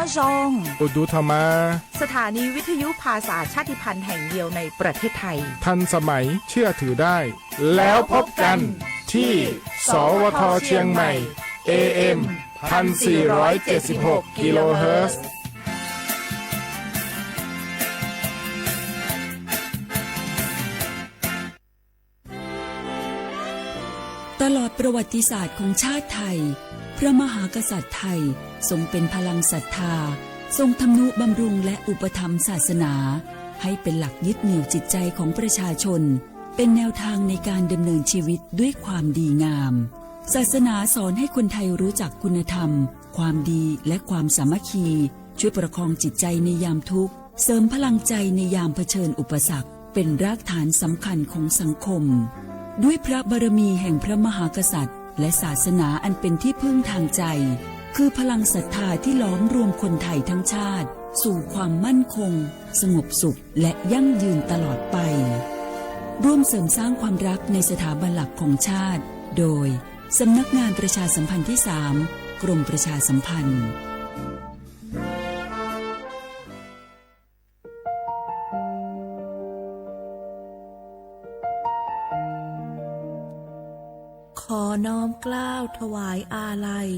ระยอง อุดูธรรมา สถานีวิทยุภาษาชาติพันธุ์แห่งเดียวในประเทศไทย ทันสมัย เชื่อถือได้ แล้วพบกันที่ สวท เชียงใหม่ เอเอ็ม พันสี่ร้อยเจ็ดสิบหก กิโลเฮิรตซ์ ตลอดประวัติศาสตร์ของชาติไทย พระมหากษัตริย์ไทยทรงเป็นพลังศรัทธา ทรงทำนุบำรุงและอุปถัมภ์ศาสนา ให้เป็นหลักยึดเหนี่ยวจิตใจของประชาชน เป็นแนวทางในการดำเนินชีวิตด้วยความดีงาม ศาสนาสอนให้คนไทยรู้จักคุณธรรม ความดี และความสามัคคี ช่วยประคองจิตใจในยามทุกข์ เสริมพลังใจในยามเผชิญอุปสรรค เป็นรากฐานสำคัญของสังคม ด้วยพระบารมีแห่งพระมหากษัตริย์ และศาสนาอันเป็นที่พึ่งทางใจ คือพลังศรัทธาที่หลอมรวมคนไทยทั้งชาติ สู่ความมั่นคง สงบสุข และยั่งยืนตลอดไป ร่วมเสริมสร้างความรักในสถาบันหลักของชาติ โดย สำนักงานประชาสัมพันธ์ที่สาม กรมประชาสัมพันธ์ ขอน้อมเกล้าถวายอาลัย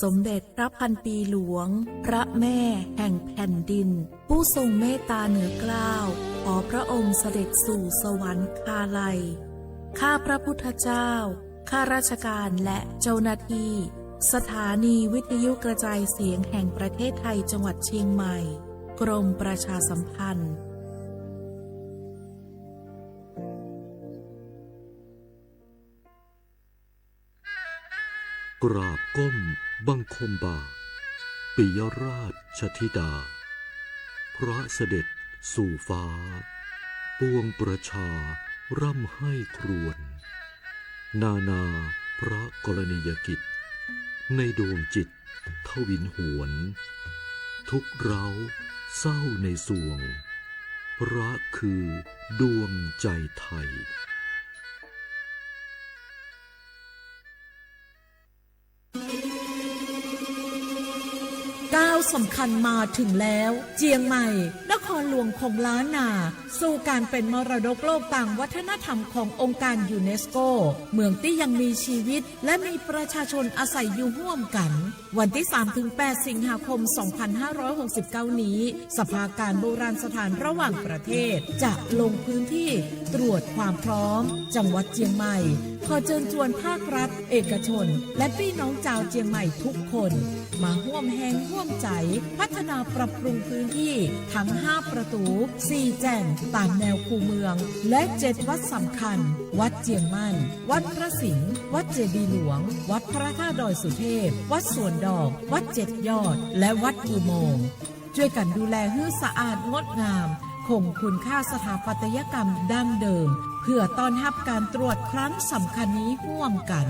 สมเด็จพระพันปีหลวง พระแม่แห่งแผ่นดิน ผู้ทรงเมตตาเหนือเกล้า ขอพระองค์เสด็จสู่สวรรคาลัย ข้าพระพุทธเจ้า ข้าราชการและเจ้าหน้าที่ สถานีวิทยุกระจายเสียงแห่งประเทศไทยจังหวัดเชียงใหม่ กรมประชาสัมพันธ์ กราบก้มบังคมบาท ปิยราชธิดา พระเสด็จสู่ฟ้า ปวงประชาร่ำไห้ครวญ นานาพระกรณียกิจ ในดวงจิตทวินหวน ทุกข์ร้าวเศร้าในสวง พระคือดวงใจไทย ก้าวสำคัญมาถึงแล้ว เจียงใหม่ นครหลวงของล้านนา สู่การเป็นมรดกโลกตามวัฒนธรรมขององค์การยูเนสโก เมืองที่ยังมีชีวิต และมีประชาชนอาศัยอยู่ร่วมกัน วันที่สามถึงแปด สิงหาคม สองพันห้าร้อยหกสิบเก้า นี้ สภาการโบราณสถานระหว่างประเทศ จะลงพื้นที่ตรวจความพร้อม จังหวัดเจียงใหม่ ขอเชิญชวนภาครัฐ เอกชน และพี่น้องชาวเจียงใหม่ทุกคน มาร่วมแฮงร่วมใจ๋ พัฒนาปรับปรุงพื้นที่ทั้งห้าประตู สี่แจ่ง ตามแนวคูเมือง และเจ็ดวัดสำคัญ วัดเจียงมั่น วัดพระสิงห์ วัดเจดีย์หลวง วัดพระธาตุดอยสุเทพ วัดสวนดอก วัดเจ็ดยอด และวัดอุโมงค์ ช่วยกันดูแลหื้อสะอาดงดงาม คงคุณค่าสถาปัตยกรรมดั้งเดิม เพื่อต้อนรับการตรวจครั้งสำคัญนี้ร่วมกัน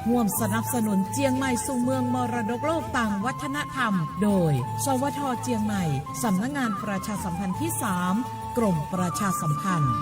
ร่วมสนับสนุนเจียงใหม่สู่เมืองมรดกโลกตามวัฒนธรรม โดย สวท เจียงใหม่ สำนักงานประชาสัมพันธ์ที่สาม กรมประชาสัมพันธ์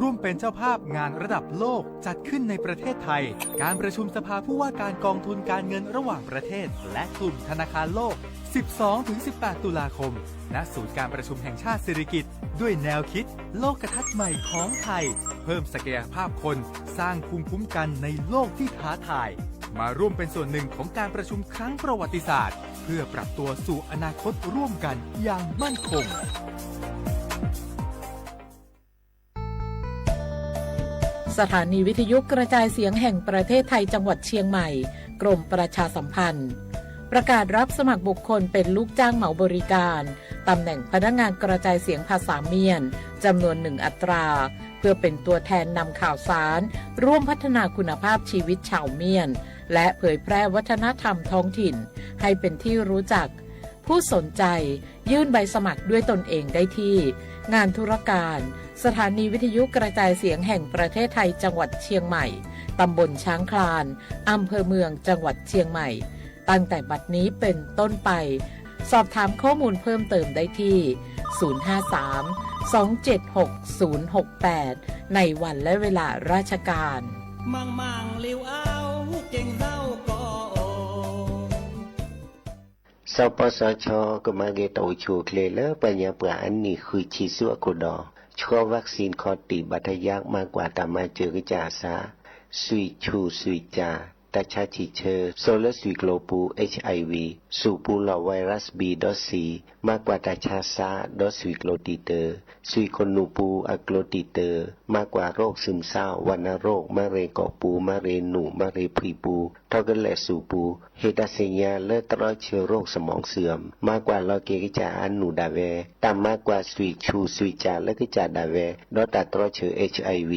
ร่วมเป็นเจ้าภาพงานระดับโลกจัดขึ้นในประเทศไทย การประชุมสภาผู้ว่าการกองทุนการเงินระหว่างประเทศ และกลุ่มธนาคารโลก สิบสองถึงสิบแปด ตุลาคม ณ ศูนย์การประชุมแห่งชาติสิริกิติ์ ด้วยแนวคิดโลกทัศน์ใหม่ของไทย เพิ่มศักยภาพคน สร้างภูมิคุ้มกันในโลกที่ท้าทาย มาร่วมเป็นส่วนหนึ่งของการประชุมครั้งประวัติศาสตร์ เพื่อปรับตัวสู่อนาคตร่วมกันอย่างมั่นคง สถานีวิทยุกระจายเสียงแห่งประเทศไทยจังหวัดเชียงใหม่ กรมประชาสัมพันธ์ ประกาศรับสมัครบุคคลเป็นลูกจ้างเหมาบริการ ตำแหน่งพนักงานกระจายเสียงภาษาเมียน จำนวนหนึ่งอัตรา เพื่อเป็นตัวแทนนำข่าวสาร ร่วมพัฒนาคุณภาพชีวิตชาวเมียน และเผยแพร่วัฒนธรรมท้องถิ่น ให้เป็นที่รู้จัก ผู้สนใจ ยื่นใบสมัครด้วยตนเองได้ที่ งานธุรการ สถานีวิทยุกระจายเสียงแห่งประเทศไทยจังหวัดเชียงใหม่ ตำบลช้างคลาน อำเภอเมืองจังหวัดเชียงใหม่ ตั้งแต่บัดนี้เป็นต้นไป สอบถามข้อมูลเพิ่มเติมได้ที่ ศูนย์ห้าสาม สองเจ็ดหก ศูนย์หกแปด ในวันและเวลาราชการ มังมังลิวอา စီၤပီစီၤခၠီ ကမၤဂ့ၤတၢ်အိၣ်ဆူၣ်အိၣ်ချ့လၢပှၤကညီပှၤအနံၣ်ဃုဆံဆူအခိၣ်ဒီး ဆှီ vaccine ခီၣ်တံၢ် ဘၣ်တၢ်ယါ မၤကွၢ်တၢ်မၤစၢၤကစၢ်အသး ဆွံၣ်ဆူၣ်ဆွံၣ်စၢ် တၢ်ဆါဆံၣ်ဆၢ စိာ်လၢဆွံၣ်ကျိၤပူၤ H I V ဆူၣ်ပူၤလီၢ် virus B ဒီး C မၤကွၢ်တၢ်ဆါစၢ် ဒီးဆွံၣ်ကျိၤတံာ်တၢၢ် ဆွံၣ်ခိၣ်နူာ်ပူၤအကျိၤတံာ်တၢၢ် မၤကွၢ်ရိး သုးမုၢ်သါ ဝၤနၢရိး မၤရ့ၣ်ကီၢ်ပူၤ မၤရ့ၣ်နူာ် မၤရ့ၣ်ဖှံပူၤ ထီၣ်ကလဲာ်ဆူၣ်ပူၤ ဟ့ၣ်တၢ်သ့ၣ်ညါလၢတြီဆၢရိး စမီၣ်စၢၣ် မၤကွၢ်လီၤက့ၤကစၢ်အနူၣ်ဒၣ်ဝဲ တၢ်မၤကွၢ်ဆွံၣ်ဆူၣ်ဆွံၣ်စၢ်လၢကစၢ်ဒၣ်ဝဲ ဒီးတၢ်တြီဆၢ H I V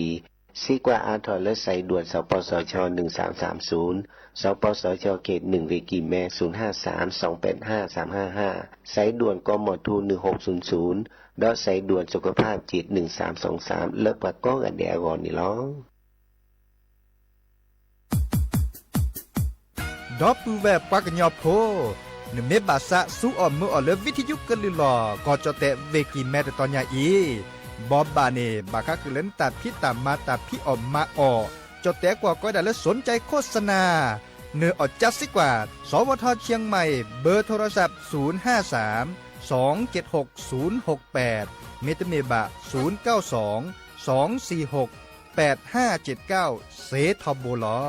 စံးကွၢ်အါထီၣ်လၢ စဲးဒွဲၣ် စီၤပီစီၤခၠီ နုၢ်သၢမ်သၢမ်သုၣ်, စီၤပီစီၤခၠီ က့ၣ်နုၢ် ဝ့ၢ်ကံၢ်မဲ သုၣ် ၼၢ် သၢမ် သွင် ပၠဲၣ် ၼၢ် သၢမ် ၼၢ် ၼၢ် စဲးဒွဲၣ် ကီၢ်မီၢ်ထူ နုၢ် ၼၢ် ၼၢ် သုၣ် ဒီးစဲးဒွဲၣ် သုးကဖၣ် က့ၣ်နုၢ် သၢမ် သွင် သၢမ် လၢပှၤကိးဂၤဒဲးအဂီၢ်န့ၣ်လီၤ. ဒီပုၢ်ဝဲၢ်ပှၤကညီဖိ, နမ့ၢ်ဘၣ်သးစူအီၣ်မုာ်အီၣ်လၢ ဝံထယုကလုၢ်လီၢ် ကီၢ်ကၠီၣ်တဲၣ် ဝ့ၢ်ကံၢ်မဲ တတီၤညါအံၤ, ဘိးဘၣ်န့ၣ် ဘၣ်ဃးဃုာ်လၢနတၢ်ဖံးတၢ်မၤ တၢ်ဖံးအီၣ်မၤအီၣ်, ကၠီၣ်တဲၣ်ကွီၢ်ကိးဝဲဒၣ်လၢ สนใจโฆษณา နၢၤအီၣ်ကၠါစံးကွၢ် สวท เชียงใหม่ เบอร์โทรศัพท์ ศูนย์ห้าสาม สองเจ็ดหก ศูนย์หกแปด မ့တမ့ၢ်ဘၣ် ศูนย์เก้าสอง สองสี่หก แปดห้าเจ็ดเก้า စ့ထီဘိလီၤ.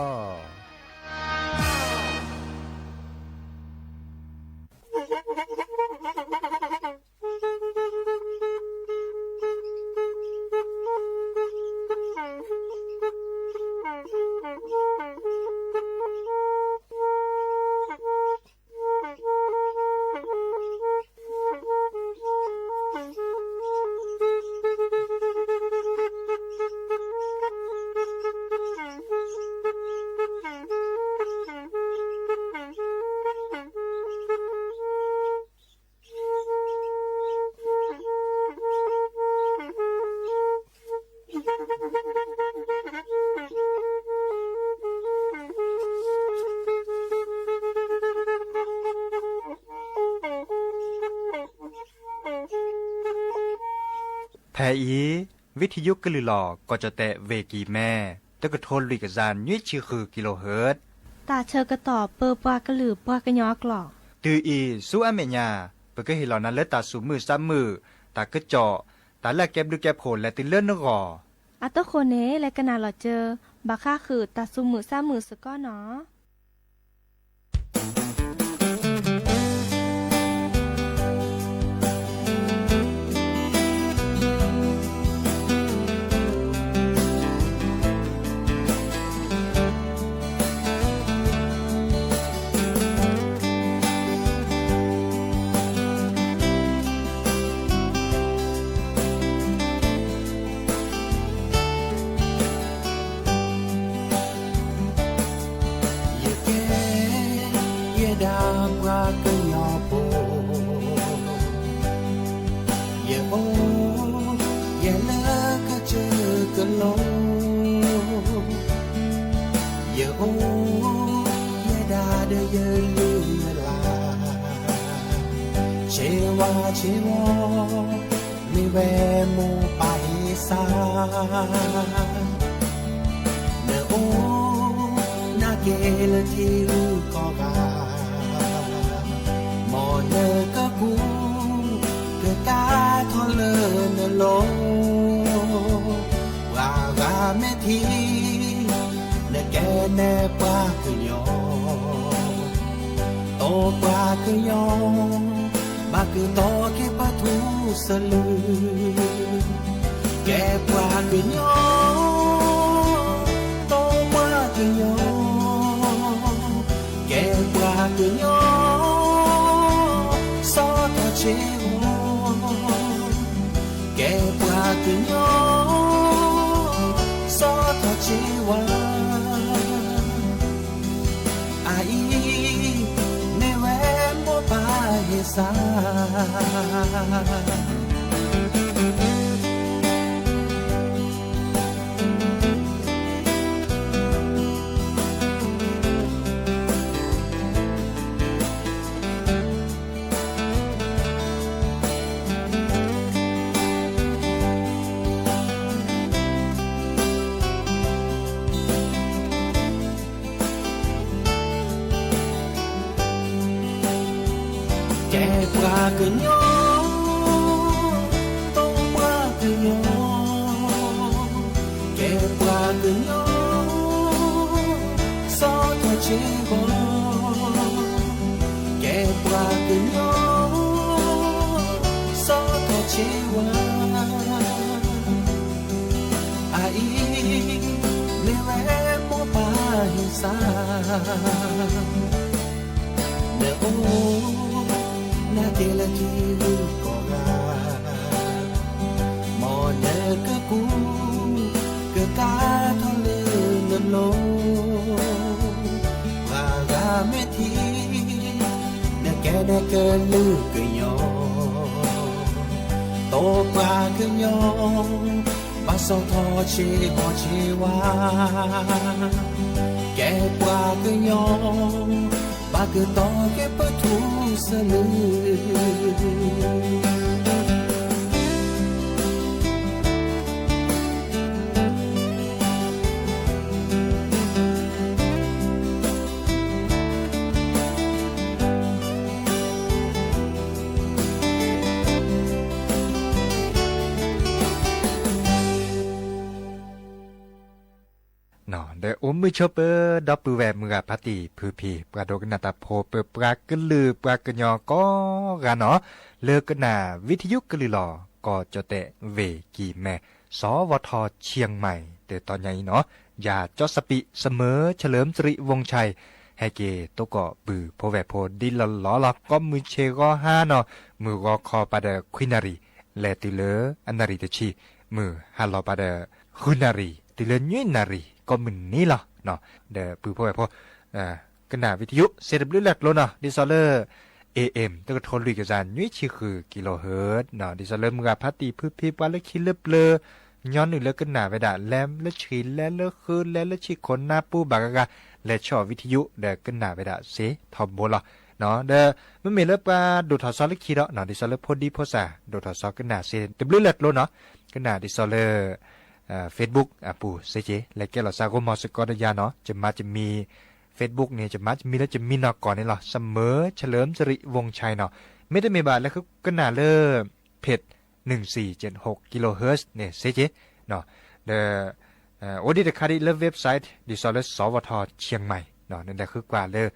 ဖဲအံၤ ဝံထယုကလုၢ်လီၢ် ကီၢ်ကၠီၣ်တဲၣ် ဝ့ၢ်ကံၢ်မဲ တကထိလွံၢ်ကယၤ နွံဆံဃုကံလိဟၢၣ် တၢ်ဆၢကတီၢ်ပၢပှၤကလုာ်ပှၤကညီအကျိာ် တုၤအံၤဆူအမဲာ်ညါ ပကဟ့ၣ်လီၤနၤလၢတၢ်သူၣ်မုာ်သးမုာ်, တၢ်ကစီၣ်, တၢ်လၢအကဲဘျုးကဲဖှိၣ်လဲၤတုၤလၢနဂီၢ်. အတဃိန့ၣ် လဲၤကနၣ်လီၤစၢၤ ဘၣ်ဃးဃုာ်တၢ်သူၣ်မုာ်သးမုာ်စ့ၢ်ကီးနီၤ. ယကဲ ယဲဒၣ်ပှၤကညီဖိ, ယအိၣ် ယဲလၢကစၢၢ်ကလိ, ယအိၣ် ယဲဒၣ်ဒီးယလုၢ်ယလၢ်, ဆ့ဝါဆ့ဝီ မ့ၢ်ဝဲမိၢ်ပၢ်ဟ့ၣ်စၢ်, နအိၣ်နာ်က့ၤလၢထံဂုၤကီၢ်ဂၤ, မ်နကကူး ကကါထီၣ်လၢနလိၤ, ပှၤဂၤမ့ၢ်ထံၣ် နကဲနဲပှၤကညီ, တီပှၤကညီ ဘၣ်ကတီၤက့ၤပထူစလု, ကဲပှၤကညီ တီပှၤကညီ, ကဲပှၤကညီ စီၤထီၣ်ဆ့ဝါ, ကဲပှၤကညီ စီၤထီၣ်ဆ့ဝါ, အအံၤ မ့ၢ်ဝဲမိၢ်ပၢ်ဟ့ၣ်စၢ်. ကဲပှၤကညီ, တိပှၤကညီ, ကဲပှၤကညီ, စီၤထီၣ်ဆ့ဝါ, ကဲပှၤကညီ, စီၤထီၣ်ဆ့ဝါ, အအံၤ, မ့ၢ်ဝဲမိၢ်ပၢ်ဟ့ၣ်စၢ် နအိၣ်, နကဲလၢထံဂုၤကီၢ်ဂၤ, မ်နကကူး, ကကါထီၣ်လၢနလိၤ, ပှၤဂၤမ့ၢ်ထံၣ်, နကဲနကလုာ်ကညီ, တိပှၤကညီ, ဘၣ်စီၤထီၣ်ဆ့ဟီၣ်ဆ့ဝါ, ကဲပှၤကညီ, ဘၣ်ကတီၤကဲပထူစလု ဒီးအိၣ်မုာ်ဆိပၢၤ ဒီပုၢ်ဝဲၢ်မုၢ်ဂၤဖါတံၢ်ဖုဖံ ပှၤဒိကနၣ်တၢ်ဖိ ပပှၤကလုာ်ပှၤကညီကိးဂၤနီၤ, လၢကနၣ်ဝံထယုကလုာ်လီၤ ကီၢ်ကၠီၣ်တဲၣ် ဝ့ၢ်ကံၢ်မဲ စီၤဝီၤထီၣ်ဆံၣ်မဲၣ် တတီၤညါအံၤနီၤ, ယၤကၠီစပံး စမၢဆၢလၢၣ်စရံးဝိၣ်ဆဲး ဟဲက့ၤသကိးပုၢ်ဖိဝဲၢ်ဖိဒ်လီၢ်လီၢ်လီၤ. ကိးမုၢ်ဆ့ၣ်ဂီၤဟါနီၤ, မုၢ်ဂီၤခီပၤဒီးခွံနၣ်ရံၣ်, လဲၤတုၤလၢအနၣ်ရံၣ်တဆံ, မုၢ်ဟါလီၤပၤဒီးဃုနၣ်ရံၣ် တုၤလၢနွံနၣ်ရံၣ် ကိးမုၢ်နံၤလီၤ. ဒီးပုၢ်ဖိဝဲၢ်ဖိ ကနၣ်ဝံထယု စ့တဘျုးလၢ်ကျိၤနီၤ, ဒ်သိးလၢ AM တကထိလွံၢ်ကယၤနွံဆံဃု kilohertz နီၤ, ဒ်သိးလၢမုၢ်ဂၤဖါတံၢ်ဖုဖံ ပှၤလၢခံလၢပျၢၤ ညီနုၢ်လၢကနၣ်ဝဲဒၣ် လဲၤလၢဆံး လဲၤလၢဃု လဲၤလၢဆံးခိၣ်နါပူၤဘၣ်ဂၤဂၤ လဲၤဆီၣ်ဝံထယု ဒီးကနၣ်ဝဲဒၣ်စ့ထီဘိလီၤ. ဒီးမ့မ့ၢ်လၢပှၤဒိၣ်ထီၣ်စီလၢခံဒီး ဒ်သိးလၢဖိဒံဖိစၢ် ဒိၣ်ထီၣ်စီကနၣ်စ့တဘျုးလၢ်ကျိၤနီၤ, ကနၣ်ဒ်သိးလၢ Facebook အပူၤစ့က့ၤ လဲၤကဲလီၤစးဂိမီၤစ့ၢ်ကီးဒီးယၤနီၤ, ယမါယမံၤ Facebook န့ၣ် ယမါယမံၤလၢယမံၤနီၢ်ကီၢ်န့ၣ်လီၤ, စမၢဆၢလၢၣ်စရံးဝိၣ်ဆဲး နီၤ, မ့တမ့ၢ်ဘၣ် လဲၤဃုကနၣ်လၢ page နွံစံၣ်ကၠ့ၣ်ဟိၣ် kilohertz န့ၣ်စ့က့ၤ, ဒီး အိၣ်ဒံးတခါဒံးလၢ website ဒ်သိးလၢ စီၤဝီၤထီၣ်ဆံၣ်မဲၣ် နလဲၤဃုကွၢ်လၢ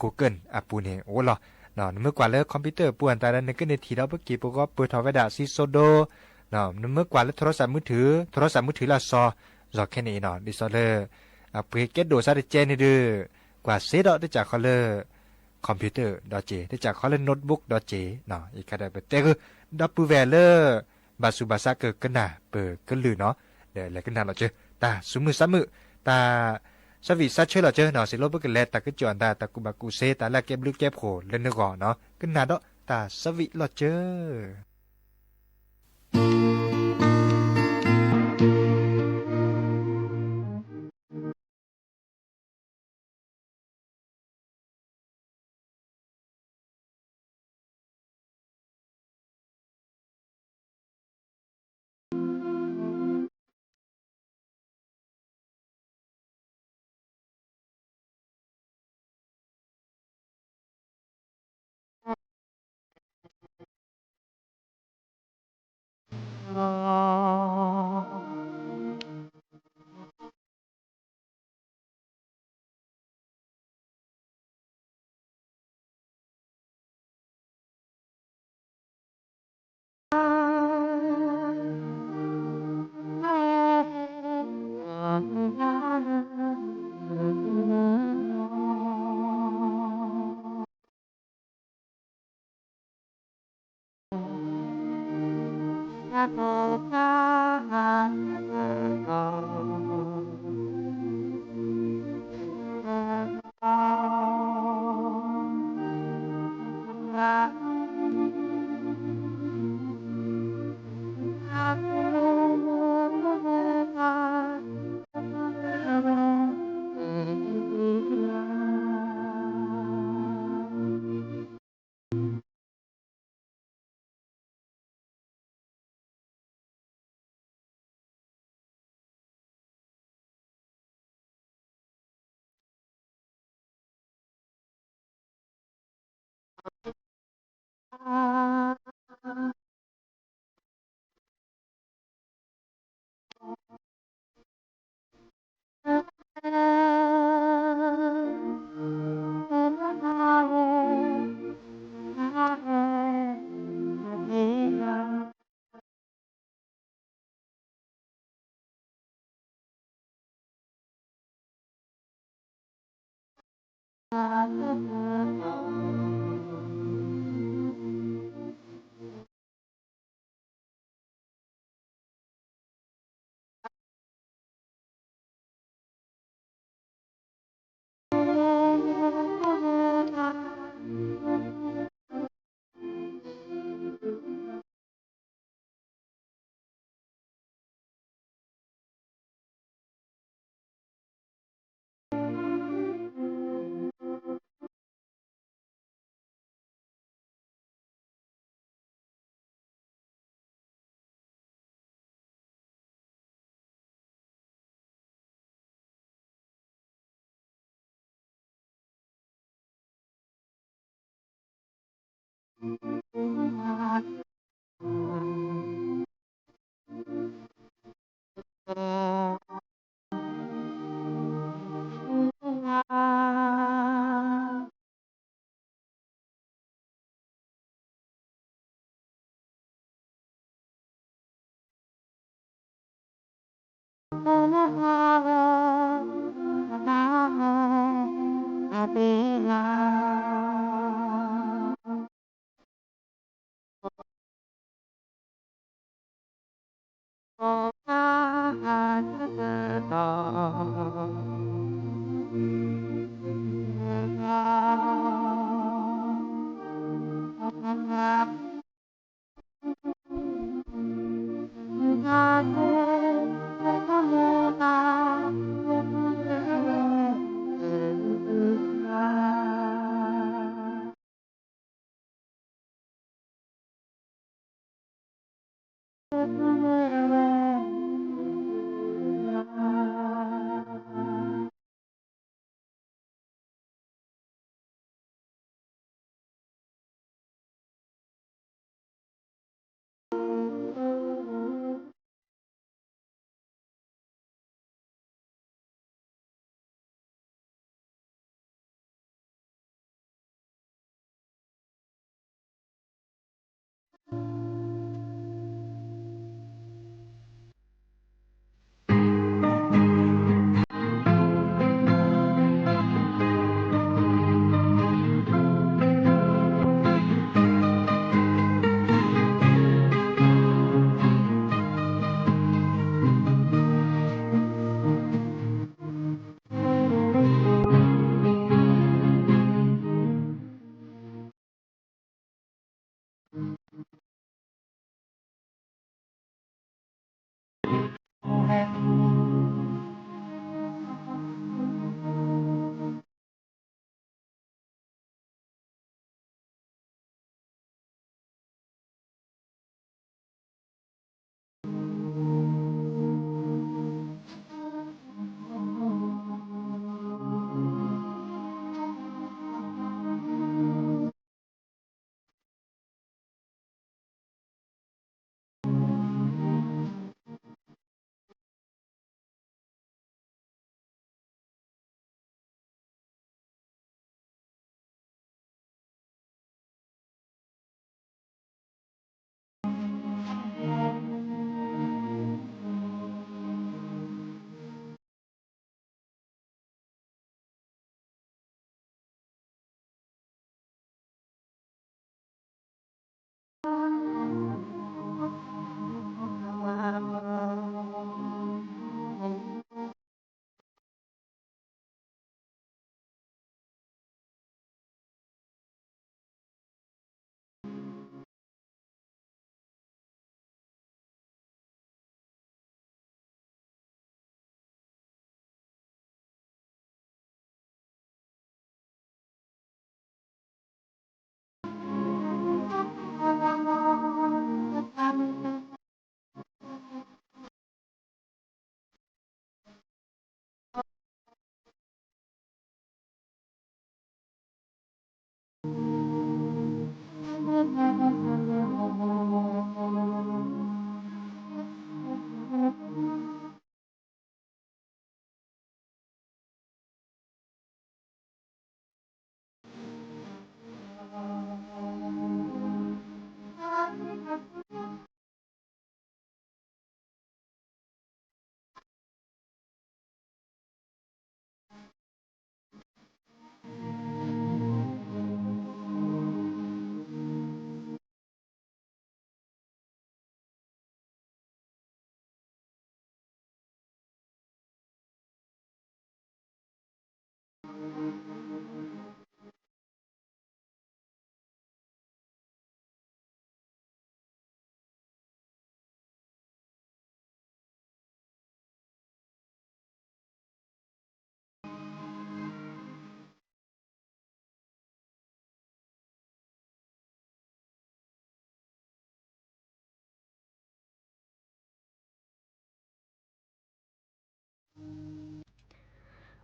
Google အပူၤန့ၣ်အိၣ်လီၤ. နမ့ၢ်ကွၢ်လၢ computer အပူၤအတၢ်ဒီး နကန့ၢ်ထံၣ်ဒီးပက့ၢ်ပဂီၤပၢၢ်ထီၣ်ဝဲဒၣ်စံၣ်စိၤဒိ, နမ့ၢ်ကွၢ်လၢ ထရီစၣ်မုၢ်ထုး, ထရီစၣ်မုၢ်ထုးလၢအစီၤ စီၤခဲန့ၣ်အံၤနီၤ, ဒ်သိးလၢ အပှ့ၤကဲဒိၣ်စးတကဲန့ၣ်ဒီး ကွၢ်စ့ဒီးတကးခီလၢ computer ဒီးက့ၤ, တကးခီလၢ notebook ဒီးက့ၤ, အံၤခါဒီးပတဲဂုာ် ဒီပုၢ်ဝဲၢ်လၢ ဘၣ်ဆူးဘၣ်ဆါကကနၣ်ပကလုၢ်နီၤ, ဒီးလဲၤကနၣ်လီၤစၢၤ တၢ်ဆူးမုၢ်ဆါမုာ်, တၢ်ဆၢဝံၣ်ဆၢဆၢလီၤစၢၤနီၤ, စံးလီၤပကလဲၤတၢ်ကစီၣ်အတၢ် တၢ်ကူၣ်ဘၣ်ကူၣ်စ့ တၢ်လၢအကဲဘျုးကဲဖှိၣ်လၢနဂီၢ်နီၤ, ကနၣ်ဒီးတၢ်ဆၢဝံၣ်လီၤစၢၤ.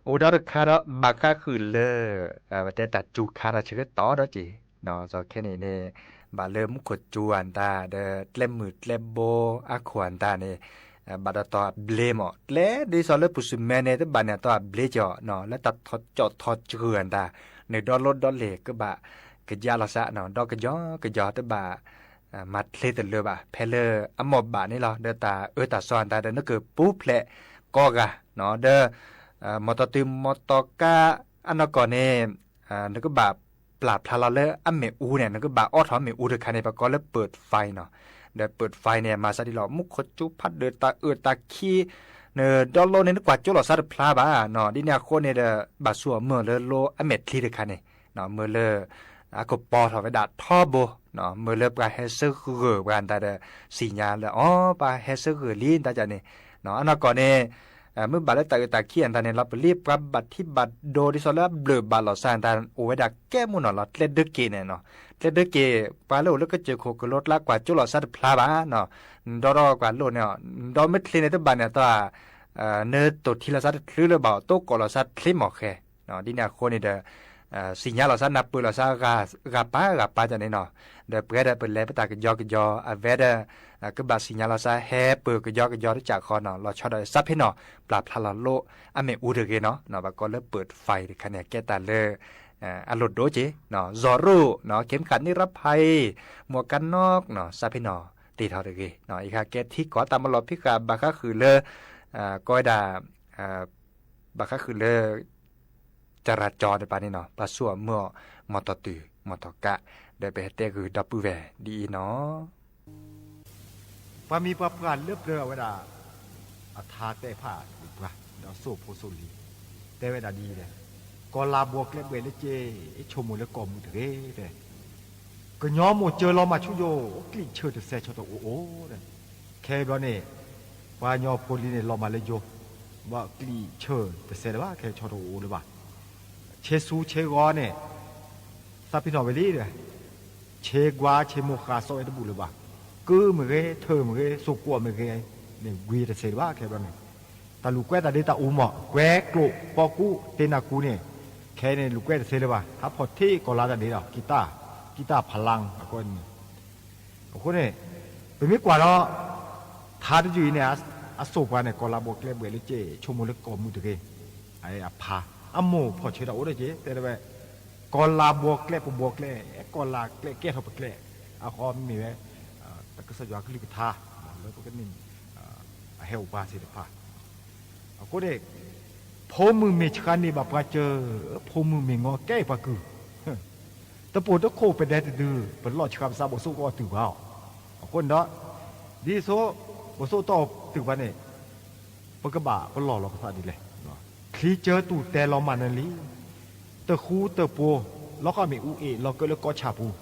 အိၣ်ဒီးတခါဒီး ဘၣ်ဃးဃုာ်လၢ ပတဲတၢ်စူၤခါဒီးဆၢကတီၢ်ဒီးက့ၤ, ဒီးခဲန့ၣ်န့ၣ် ဘၣ်လၢမူခိၣ်စူၤအတၢ်ဒီး ကျဲမုၢ်ကျဲဘိအခိၣ်အတၢ်န့ၣ် ဘၣ်ဒီးတီၢ်အဘျ့မး ကျဲဒ်သိးလၢပူၤစူၤမဲန့ၣ် တဘၣ်န့ၣ်တီၢ်အဘျ့ကီး လၢတၢ်ထီၣ်ကၠီၣ်ထီၣ်စှုၢ်အတၢ် နဒီလိၣ်ဒီလ့ၣ်ကဘၣ်ကယါလီၤသး ဒီးကယီကယီတဘၣ် မၤချ့တလၢဘၣ် ဖဲလၢအမိၢ်ဘၣ်န့ၣ်လီၤ. ဒီးတၢ်အၢတၢ်သီအတၢ်ဒီး နကပူၤဖျဲးကိးဂၤ ဒီး မီၢ်တီၢ်တုၤမီၢ်တီၢ်ကး အနီၢ်ကီၢ်န့ၣ် နကဘၣ်ပျၢ်ဖျါလီၤလၢအမ့ၣ်အူန့ၣ် နကဘၣ်အိးထီၣ်မ့ၣ်အူတခါန့ၣ် ပကိးလၢ ပၢၣ်ဖဲ နီၤ. ဒီး ပၢၣ်ဖဲ န့ၣ် မၤသးဒ်လီၤ မူခိၣ်စူၤဖးဒိၣ်တၢ်အၢတၢ်ခံ နဒီလိၣ်န့ၣ် နကွၢ်ကၠိလီၤသးတဖျါဘၣ်နီၤ. ဒ်န့ၣ်အဃိန့ၣ်ဒီး ဘၣ်ဆူၣ်အီၤမုၢ်အီၤလၢလိအမဲာ်ချံတခါန့ၣ် မ့ၢ်လၢ အကပီၤထီၣ်ဝဲဒၣ်ထီဘိ မ့ၢ်လၢပှၤဟဲဆၢဂၢၢ်ပှၤအတၢ်ဒီး စံၣ်ညါလၢအီၤ ပှၤဟဲဆၢဂၢၢ်လံတၢ်န့ၣ် အနီၢ်ကီၢ်န့ၣ် မ့ၢ်ဘၣ်လၢတၢ်အၢတၢ်ခံအတၢ်န့ၣ် လီၤပလံၤပှၤဘၣ်ထံဘၣ်ဒိ ဒ်သိးလၢအဘျၢၣ်ဘၣ်လီၤသးအတၢ် အိၣ်ဝဲဒၣ်ကဲမုၢ်နီၤလီၤ. ကျဲဒၢက့ၤန့ၣ်နီၤ ကျဲဒၢက့ၤ ပှၤလၢအိၣ်လၢကစၢၢ်ခိၣ်ကလိကျါ ကွၢ်ကၠိလီၤသးတဖျါဘၣ်နီၤ. နဒီဒီကွၢ်လိၣ်န့ၣ် နဒီမ့ၢ်ချ့န့ၣ် တဘၣ်န့ၣ်တီၢ် နတိၢ်ထံလီၤသးတချုးလၢၤဘၣ် တိကိးလီၤသးချ့မ့ၢ်ဃဲ ဒ်န့ၣ်အဃိန့ၣ်ဒီး စံၣ်ညါလီၤသး နၢ်ပၢၢ်လီၤသး ဂၤပၢ်ဂၤပၢ်တၢ်န့ၣ်နီၤ. ဒီးပှဲၤဒီးပလဲၤပတၢ်ကယီကယီ အဝဲဒီး ကဘၣ်စံၣ်ညါလီၤသး ဟဲပၢၢ်ကယီကယီတစးဃီနီၤ. လီၤဆီဒီးသးဖဲနီၤ ပျၢ်ဖျါလီၤလိအမ့ၣ်အူတဂ့ၤနီၤ. ပှၤကိးလၢ ပၢၣ်ဖဲ တခါန့ၣ် ကဲတၢ်လၢ အလိၣ်ဒိၣ်က့ၤ စီၤရိၣ် ခဲမုၢ်ဃၢ်န့ၣ်ရဖးအံၤ မွၤကနီၣ် သးဖဲနီၤ တ့ထီၣ်တဂ့ၤ. ယခါကဲထံကီၢ်တၢ်မၤလီၤဖံးဃာ် ဘၣ်ဃးဃုာ်လၢ ကိးဝဲဒၣ် ဘၣ်ဃးဃုာ်လၢ တရၤကၠီတပၤန့ၣ်နီၤ ပှၤဆူၣ်အီၤမုၢ်အီၤ မီၢ်တီၢ်တုၤ မီၢ်တီၢ်ကး ဒီးပဟဲတဲဂုာ်ဒီပုၢ်ဝဲၢ်ဒ်အံၤနီၤ. ပှၤမံၤပှၤပှၢ်လၢပျၢၤအဝဲဒၣ် အထါတဲဖးဒံးပှၤ ဒီးစိၣ်ဖိစိၣ်လံၤ တဲဝဲဒၣ်ဒ်အံၤ, ကီၢ်လၤဘီၣ်ကျဲဘှဲးလၢက့ ဆိကမိၣ်လၢကီၢ်မုၢ်တဂ့ၤ, ကညီမိၢ်စၢၤလီၤမၢ်ဆူၣ်ယိၣ် ကျံၣ်ဆၢတစဲးဆီတအိၣ်အိၣ်, ခဲအံၤဘျီန့ၣ် ပှၤကညီဖိလံၤန့ၣ် လီၤမၢ်လၢယိၣ် ဘၣ်ကျံၣ်ဆၢတစဲးလၢၤဘၣ် ခဲဆီတအိၣ်အိၣ်လၢၤဘၣ်. ဆ့ဆူဆ့ဂီၤန့ၣ် သးပ့ၤနီၣ်ဝဲလံဒီး ဆ့ကွၢ်ဆ့မိၢ်ဃၢ်စီဝဲတဘူၣ်လၢၤဘၣ်. ကုမ့ၢ်ဂ့ၤ ထၢမ့ၢ်ဂ့ၤ စိၢ်ကိးမ့ၢ်ဂ့ၤန့ၣ် ဂ့ၤတစဲးလၢၤဘၣ် ခဲဘျီန့ၣ်. တၢ်လူၤကွဲတၢ်ဒ့တၢ်အူမး ကွဲကျိၣ်ပီကူတ့နၢ်ကူန့ၣ် ခဲအံၤန့ၣ် လူၤကွဲတစဲးလၢၤဘၣ် ဟးဖီၣ်ထံကီၢ်လါတၢ်ဒ့ဒီး ကံတၢ် ကံတၢ်ဖးလါအဃိန့ၣ် အဃိန့ၣ် ပမ့ၢ်ကွၢ်ဒီး ထါတယုၢ်အံၤန့ၣ် အစိၣ်ပှၤန့ၣ် ကီၢ်လၤဘီၣ်ကျဲဘှဲးလၢက့ ဆိကမိၣ်လၢကီၢ်မုၢ်တဂ့ၤ, အဖး အမိၢ်ဖီၣ်ဆၢတၢ်အိၣ်ဒီးက့ တဲဝဲ ကီၢ်လၤဘီၣ်ကျဲပဘီၣ်ကျဲ ကီၢ်လၤကျဲကဲထီၣ်ပကျဲ အဃိမ့ၢ်ဝဲ တၢ်ကစၢ်ယွၤကလုၢ်ကထါ လၢပကန့ၣ် အဟဲအိၣ်ပှၤသ့ၣ်တဖၣ် အဃိန့ၣ် ဖိမုၣ်မ့ၢ်ဆှါန့ၢ်ဘၣ်ပှၤစၢၤ ဖိမုၣ်မ့ၢ်ငီၤကဲအံၤပှၤကုၢ် တပိာ်တခိၣ်ပဒဲတဒု ပလီၢ်ဆှါပသးဘိၣ်စိကီၢ်တုၤဘၣ်အီၤ. အဃိန့ၣ်ဒီး ဒ်သိး ဘိၣ်စိကီၢ်တုၤဘၣ်န့ၣ် ပကဘၣ်ပလီၢ်လီၤပသးဒ်လဲၣ်. ချံဆၢတူၢ်တဲလီၤမၢ်နၢၤလံ တဃူတဖိး လီၤဃီမ့ၣ်အူအ့ၣ်လီၤကၢလၢကီၢ်ဆၣ်ပူၤ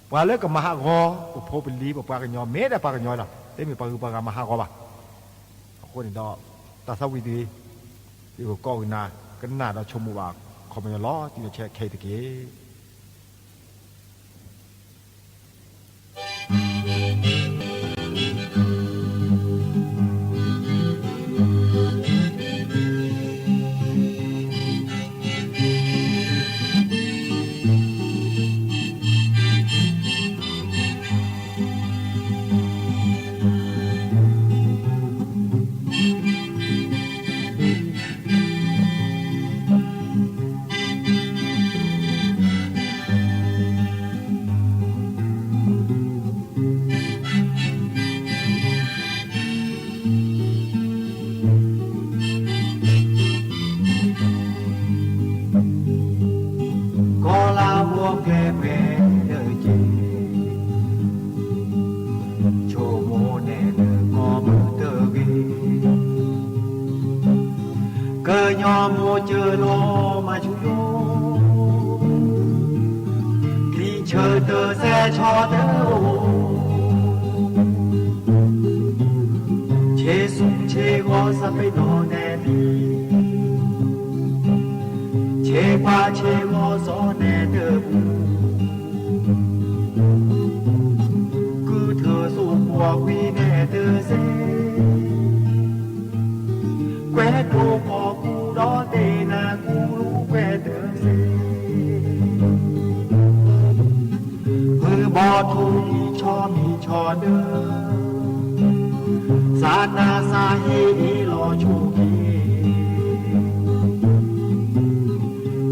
ပှၤလၢကမၤဟးဂီၤ ပဖိပလံၤ ပပှၤကညီ မ့ၢ်ဒၣ်ပှၤကညီလီၤ တမ့ၢ်ပှၤဂုၤပှၤဂၤမၤဟးဂီၤဘၣ်. အဃိန့ၣ်ဒီး တၢ်သးဝံၣ်တဂ့ၤ ယကကိးကနၣ် ကနၣ်ဒီးဆိကမိၣ်ဘၣ် ခီပညီလီၤ တံၤလီၤဆဲးခဲအံၤတက့ၢ်. ကီၢ်လၤဘီၣ်ကျဲဘှဲးလၢက့ ဆိကမိၣ်နဲၣ်လၢကီၢ်မုၢ်တဂ့ၤ ကညီမိၢ်စၢၤလီၤမၢ်ဆူၣ်ယိၣ် ကျံၣ်ဆၢတစဲးဆီတအိၣ် ဆ့ဆူဆ့ဂီၤသးပ့ၤနီၣ်နဲၣ်လံ ဆ့ကွၢ်ဆ့ဂီၤစီၤနဲၣ်တဘူၣ် ကုၢ်ထၢၣ်စိၣ်ကွီၢ်ကွံာ်နဲၣ်တစဲး ကွဲးကျိၤကီၢ်ကူဒီးတ့နၤ ထူယံာ်ဆီမံၤဆီဒၢ, စးနါစးဟ့အ့ၣ်လီၤဆိက့ၤ,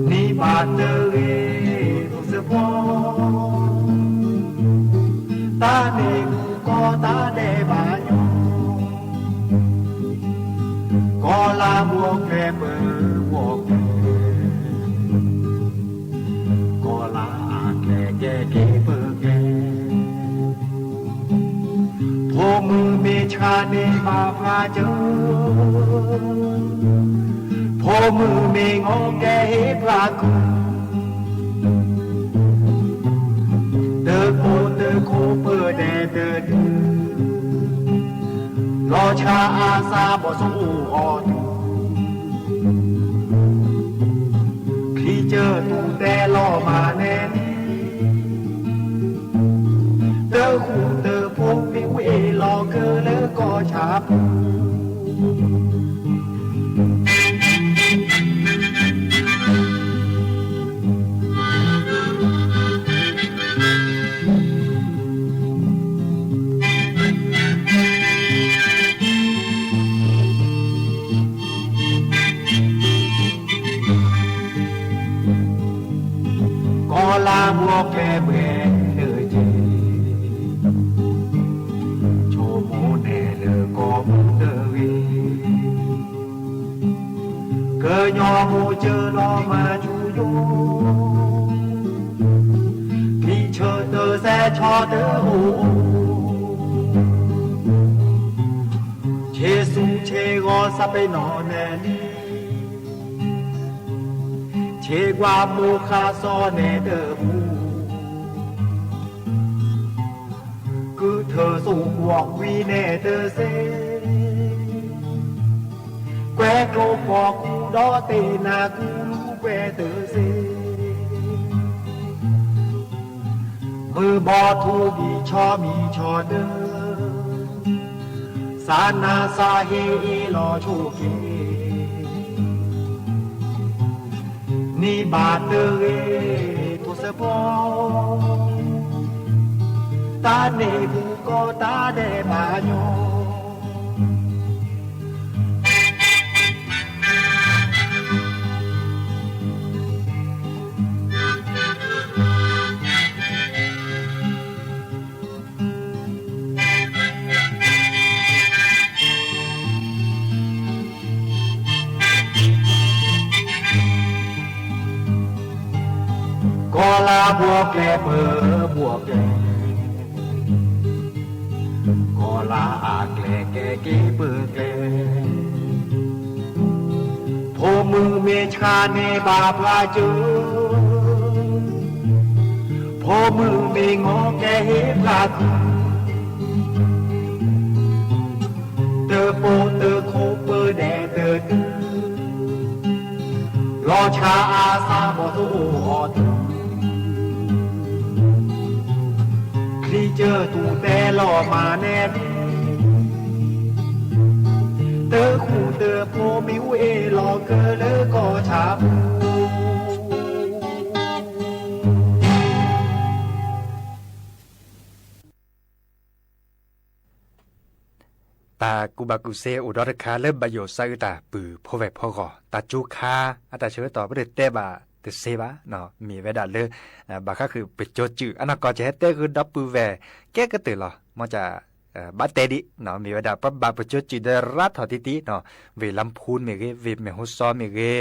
န့ၢ်ဘၣ်တဂ့ၤ ထိၣ်စ့ဖီ, တၢ်န့ၣ်မူကီတၢ်ဒဲးဘးညီ, ကီၤလၤဘှီကျဲပၢဘှီကျဲ, ကီၤလၤအကျဲကဲက့ၤပၢကျဲ, ဖိမုၣ်မ့ၢ်ဆှါန့ၢ်ဘၣ်ပှၤစၢၤ, ဖိမုၣ်မ့ၢ်ငီကဲဟ့ၣ်ပှၤကုၢ်, တကိတခိပၢဒဲးတဒု, လီၤဆှါအါစၢ်ဘီၣ်ဆိအီၤတုၤ, ချံကၢၢ်တူၢ်တဲလီၤမၤနဲၣ်လံ, တဃူတဖိးမ့ၣ်အူအ့ၣ်လီၤကၢလၢကီၢ်ဆၣ်ပူၤ ကီၤလၤဘှီကျဲပှဲၤနၢၤက့ၤ, ဆိကမိၣ်နဲၣ်လၢကီၢ်မုၢ်တဂ့ၤ, ကညီမိၢ်စၢၤလီၤမၤဆူယိာ်, ချံဆၢတစဲးဆီတအိၣ်, ဆ့ဆူဆ့ဂီၤစးပ့ၤနီၣ်နဲၣ်လံ, ဆ့ကွၢ်မိၢ်ဃါစီၤနဲၣ်တပူၤ, ကုထၢစိကွီၢ်ကွံာ်နဲၣ်တစ့, ကွဲကျိပီကူဒီးတ့ၢ်နၤကူလူၤကွဲတစ့, မုၢ်ဘီထူဒံးဆီမံၤဆီဒၢ, စးနါစးဟ့အ့ၣ်လီၤဆိက့ၤ, န့ၢ်ဘၣ်တဂ့ၤ ထိၣ်စ့ဖီ, တၢ်န့ၣ်မူကီတၢ်ဒဲးဘးညီ ကီၤလၤဘှီကျဲပၢဘှီကျဲ, ကီၤလၤအကျဲကဲက့ၤပၢကျဲ, ဖိမုၣ်မ့ၢ်ဆှါန့ၢ်ဘၣ်ပှၤစၢၤ, ဖိမုၣ်မ့ၢ်ငီကဲဟ့ၣ်ပှၤကုၢ်, တပိတခိပၢဒဲးတဒု, လီၤဆှါအါစၢ်ဘီၣ်ဆိအီၤတုၤ, ချံကၢၢ်တူၢ်တဲလီၤမၤနဲၣ်လံ, တဃူတဖိးမ့ၣ်အူအ့ၣ်လီၤကၢလၢကီၢ်ဆၣ်ပူၤ တၢ်ကူၣ်ဘၣ်ကူၣ်သ့အိၣ်ဒီးတခါလၢဘၣ်ယိၣ်စးအုးတၢ်ပုၢ်ဖိဝဲၢ်ဖိဂီၢ် တၢ်ကၠိခါ အတၢ်ဆၢကတီၢ်ပတတဲဘၣ်တသ့ဘၣ်, မ့ၢ်ဝဲဒၣ်လၢ ဘၣ်ဃးဃုာ်ပစိၤစုာ် အနီၢ်ကီၢ်ကဟဲတဲဃုာ်ဒီပုၢ်ဝဲၢ် ကဲကတၢၢ်လီၤ မ်က ဘၣ်တဲဒံး မ့ၢ်ဝဲဒၣ်ပဘၣ်ပစိၤစုာ်ဒီးရါထီၣ်တံၢ်တံၢ်, ဝ့ၢ်လါဖူမ့ၢ်ဂ့ၤ ဝ့ၢ်မ့ၢ်ဟူစီမ့ၢ်ဂ့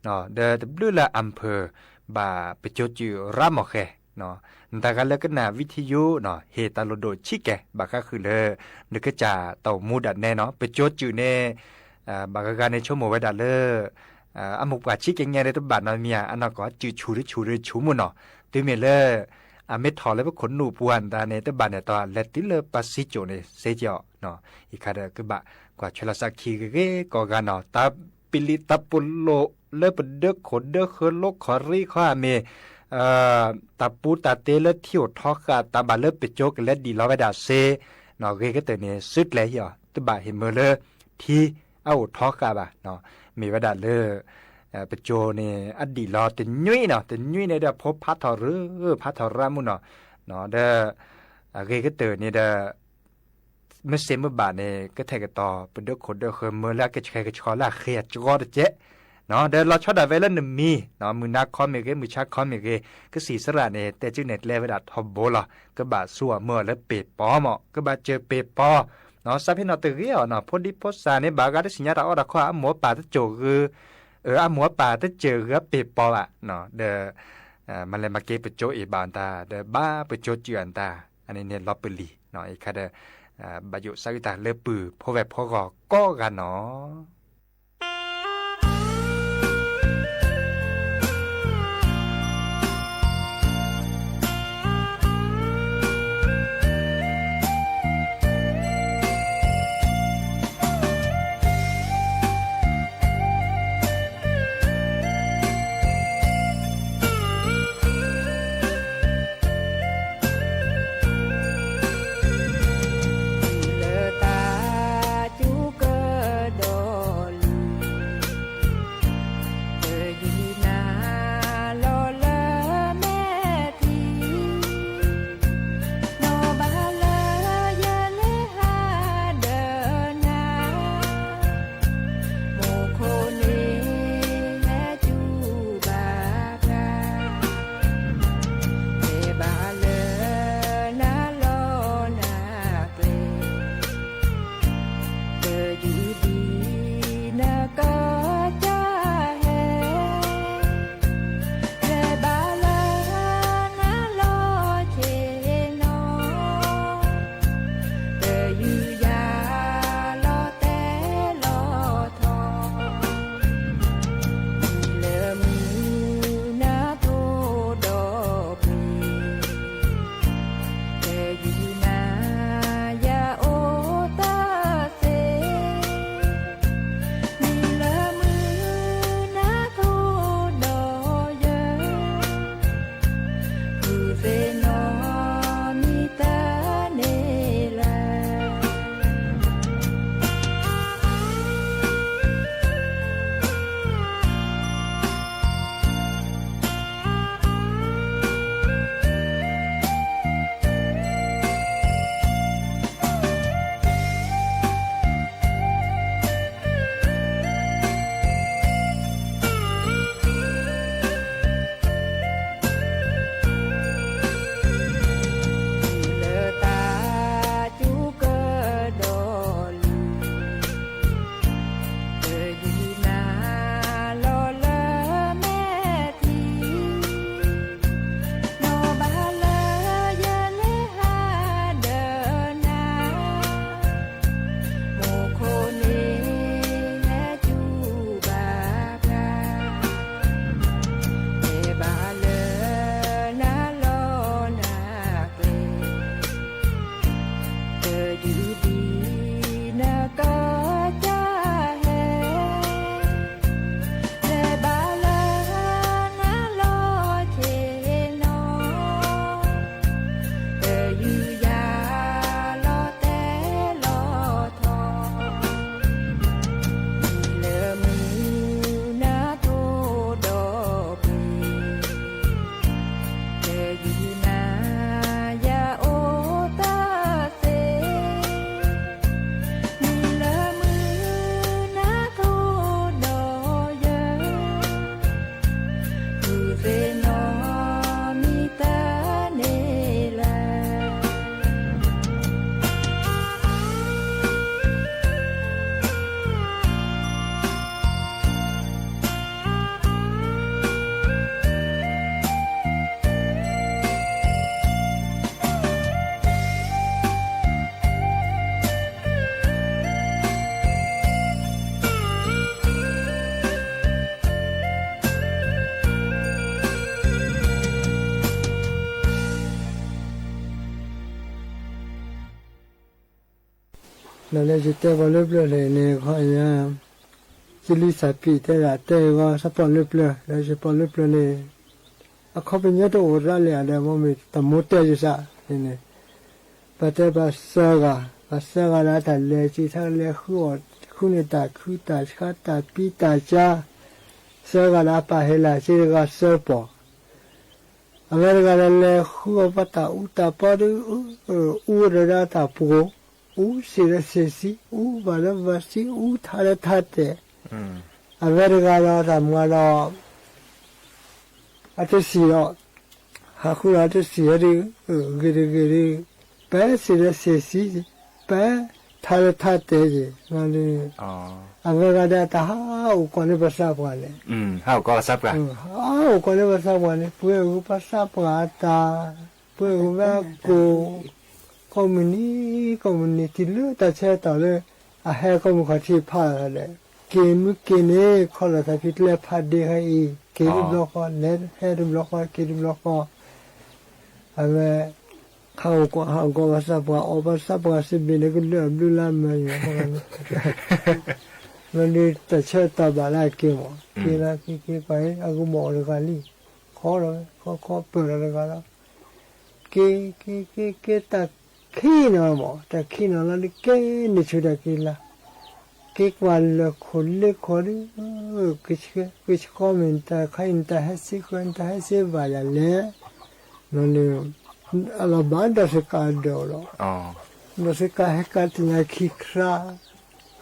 ၤ, ဒီးတဘျုးလၢ อำเภอ ဘၣ်ပစိၤစုာ်ရါမီၢ်ဃဲ, နတၢ်ဂၤလၢကနၣ် วิทยุ ဟ့ၣ်တၢ်လိၣ်ဒိၣ်ဆံးကဲ ဘၣ်ဃးဃုာ်လၢ နကစၢ်တၢ်အိၣ်မူဒၣ်နဲနီၤ ပစိၤစုာ်န့ၣ် ဘၣ်ဂၤဂၤန့ၣ်ဆိကမိၣ်ဝဲဒၣ်လၢ အမိၢ်ပှၢ်ဆံးကဲညါဒီးတဘၣ်နီတမံၤဧါ, အနီၢ်ကီၢ်စုာ်ဆူၣ်တဆူၣ်တဆူၣ်မုၢ်နီၤ, တုၤမ့ၢ်လၢ အမ့ၢ်ထီၣ်လၢပခိၣ်နူာ်ပူၤဧါ နတၢ်န့ၣ် တဘၣ်န့ၣ်တီလဲၤတုၤလၢပှၤစံကၠိၣ်န့ၣ် စ့ကီး, အံၤခါဒီးကဘၣ်ကွၢ်ဆွဲလီၤစးခံဂ့ၤဂ့ၤကိးဂၤနီၤ တၢ်ပလံးတၢ်ပလိာ်လၢပဒၢခိၣ်ဒၢဃၢၤလိခီၣ်ရံခီအမ့ၢ် တၢ်ပူတၢ်တ့လၢထံအိၣ်ထီဃာ် တၢ်ဘၣ်လၢပစိၤကလဲၤဒံးလီၤဝဲဒၣ်စ့, ဂ့ၤကတၢၢ်န့ၣ် စုကျဲၤဟံၣ်အီၤ တဘၣ်ဟ့ၣ်မၢလၢ ထံအအိၣ်ထီဃာ်ဘၣ်, မ့ၢ်ဝဲဒၣ်လၢ ပစိၤန့ၣ် အဒံးလီၤတညွံးနီၤ တညွံးန့ၣ်ဒီးဖိဖးထီၣ်ရၢ ဖးထီၣ်ရၢမုၢ်နီၤ, ဒီး အဂ့ၤကတၢၢ်န့ၣ်ဒီး မ့ၢ်စ့မ့ၢ်ဘၣ်န့ၣ် ကထဲကတီၤ ပဒိၣ်ခိၣ်ဒိၣ်ဃၢၤမၢလၢအကဆှဲကဆှီလၢအဃ့အကဆှီတကဲး, ဒီးလီၤဆီဒၣ်ဝဲလၢနမံၤ, မုၢ်နၤခီမ့ၢ်ဂ့ၤ မုၢ်ဆါခီမ့ၢ်ဂ့ၤ, ကစံၣ်စရၣ်န့ၣ် တဲစုနဲၣ်ကျဲဝဲဒၣ်ထီဘိလီၤ. ကဘၣ်ဆူအမၢအီၤလၢပ့ၤပီမး, ကဘၣ်စၢၤပ့ၤပီ, စးဖ့နီၣ်တဂ့ၤအီၤနီၤ, ဖိဒံဖိစၢ်န့ၣ် ဘၣ်ဂၤတသ့ၣ်ညါတၢ်အီၣ်တၢ်ခီ အမိၢ်အပၢ်တစိၢ်ဂ့ၤ, အမိၢ်အပၢ်တစိၢ်ဂ့ၤအပ့ၤပီဘၣ်, ဒီး မၤလဲၤမၤက့ၤပစိၤအ့ၣ်ဘၣ်တၢ် ဒီးဘၣ်ပစိၤစံၣ်အတၢ်, အန့ၣ်န့ၣ်လီၤပလံၤ, အံၤခါဒီး ဘၣ်ယိၣ်စးအုၣ်တၢ်လၢပုၢ်ဖိဝဲၢ်ဖိဂီၢ်ကိးဂၤနီၤ. လၢတၢ်စူၤကဒီးလံ, တယုၢ်နၤလီၤလၢမဲာ်ထံ, နီၢ်ဘၣ်လၢယလဲၤဟးဒီးနၤ, မိၢ်ခိၣ်န့ၣ်ဟဲစူၤဘၣ်ပှၤ, တဲဘၣ်လၢနၤလီၤနၤကျဲ, တယုၢ်ဒ်နကစၢ်ဟဲ, တဲဘၣ်လၢနၤလီၤဆ့ၣ်နီၤ, တယုၢ်ယၤလီၤတဲာ်လီၤထီ, မံၤလၢမုၢ်နၤထိၣ်ဒီးပှ့ၤ, တယုၢ်နၤယအိၣ်တသ့, မံၤလၢမုၢ်နၤထိၣ်ဒီးယၤ, မုၢ်သ့ၣ်နီၣ်မံၤတၢ်န့ၣ်လၢ လၢတၢ်စူၤကဒီးလံ, တယုၢ်နၤလီၤလၢမဲာ်ထံ, နီၢ်ဘၣ်လၢယလဲၤဟးဒီးနၤ, မိၢ်ခိၣ်န့ၣ်ဟဲစူၤဘၣ်ပှၤ, တဲဘၣ်လၢနၤလီၤနၤကျဲ, တယုၢ်ဒ်နကစၢ်ဟဲ, တဲဘၣ်လၢနၤလီၤဆ့ၣ်နီၤ, တယုၢ်ယၤလီၤတဲာ်လီၤထီ, မံၤလၢမုၢ်နၤထိၣ်ဒီးပှ့ၤ, တယုၢ်နၤယအိၣ်တသ့, မံၤလၢမုၢ်နၤထိၣ်ဒီးယၤ, မုၢ်သ့ၣ်နီၣ်မံၤတၢ်န့ၣ်လၢ ဒီးလၢယတဲပီၣ်လၢပျၢၤန့ၣ် ခီယၤ ယလံာ်စၢ်ဖံးတဲဒၣ်တဲဂီၤ သးပီၣ်လၢပျၢၤ ဒီးယပီၣ်လၢပျၢၤန့ၣ် အခီပညီတအိၣ်ရၣ်လၢၤဒီး မ့ၢ်တမူတဲယသးန့ၣ် ပတဲပှၤသၢဂၤ ပှၤသၢဂၤလၢတၢ်လဲၤစံးထီၣ်လဲၤဃုအီၣ်ဃုန့ၢ်တၢ်ခုတၢ်ဆါတၢ်ပံတၢ်စါ သၢဂၤလၢအပၢ်ဟဲလၢ်စ့တဂၤသၢပီၣ် အဝဲတဂၤဒီးလဲၤဃုအီၣ်ပှၤတၢ်အူတၢ်ပီဒီး အူဝဲဒီးတၢ်ပှိၤ, အူစ့ၣ်ဒီးစ့ၣ်စံ, အူဘၣ်ဒီးဘၣ်စံ, အူထါဒီးထါတဲာ်, အဝဲတဂၤဒီးတၢ်မၤဒီး အတစံၣ်ဒီး, ဟးဃုဒီးအတစံၣ်ဒီး, ဂ့ၤတဂ့ၤဒီး, ပစ့ၣ်ဒီးစ့ၣ်စံ, ပထါဒီးထါတဲာ်က့ၤ, အဝဲဂၤဒီးတၢ်ဟးအိၣ်ကိးန့ၢ်ပှၤသးပှၢ်န့ၣ်, ဟးအိၣ်ကိးန့ၢ်ပှၤသးပှၢ်န့ၣ် ပှဲၤဂုၤပှၤသးပှၢ်အတၢ်, ပှဲၤဂုၤဝဲအကိၣ်, ကိးမုၢ်နံၤ, ကိးမုၢ်နံၤတုၤလၢတၢ်ဆၢကတီၢ်လၢ အဟဲကိးမုၢ်ခီၣ်ထံးဖးဒီး, က့ၤမုၢ်က့ၤန့ၣ် ခီလီၤတၢ်ဖံးကျဲဖးဒ့ခဲအံၤ, က့ၤတဘျီဃီ, လဲၤဟဲတဘျီဃီ, က့ၤတဘျီဃီ, အဝဲ ဟးအိၣ်ကိး ဟးအိၣ်ကိးပှၤသးပှၢ်, အီၣ်ပှၤသးပှၢ်စ့ၢ်ဘ့ၣ်န့ၣ် ကဒုးအဘျုးလၢအမၤယံၤ, လီၤဒုးတၢ်ဆၢကတီၢ်ဘၣ်လၢအက့ၤမး, က့ၤလီၤက့ၤက့ၤပှၤအံၤ အကမီၤအီၤတဂၤလံ, ခီလီၤဝဲခီခီပၢၢ်လီၤတဂၤလီၤ, က့ၤက့ၤက့ၤက့ၤတၢ်ခံးနီၤမး, တၢ်ခံးနီၤလီၤဒုးက့ၤန့ၢ်ဆူၣ်တၢ်က့ၤလၢ်, က့ၤကွၢ်လၢခိၣ်လၢခိၣ်ဒုး, ကဆှီမ့ၢ်နတၢ်ခါအံၤ နတၢ်ဟဲစ့ဃၢၤ နတၢ်ဟဲစ့ဘၣ်ယၤလဲၣ်, လီၤန့ၣ် အလီၤဘၣ်ဒီးစ့ကၤအဒၢးလီၤ, ဒီးစ့ကၤဟဲကၤတနၤခံခါ,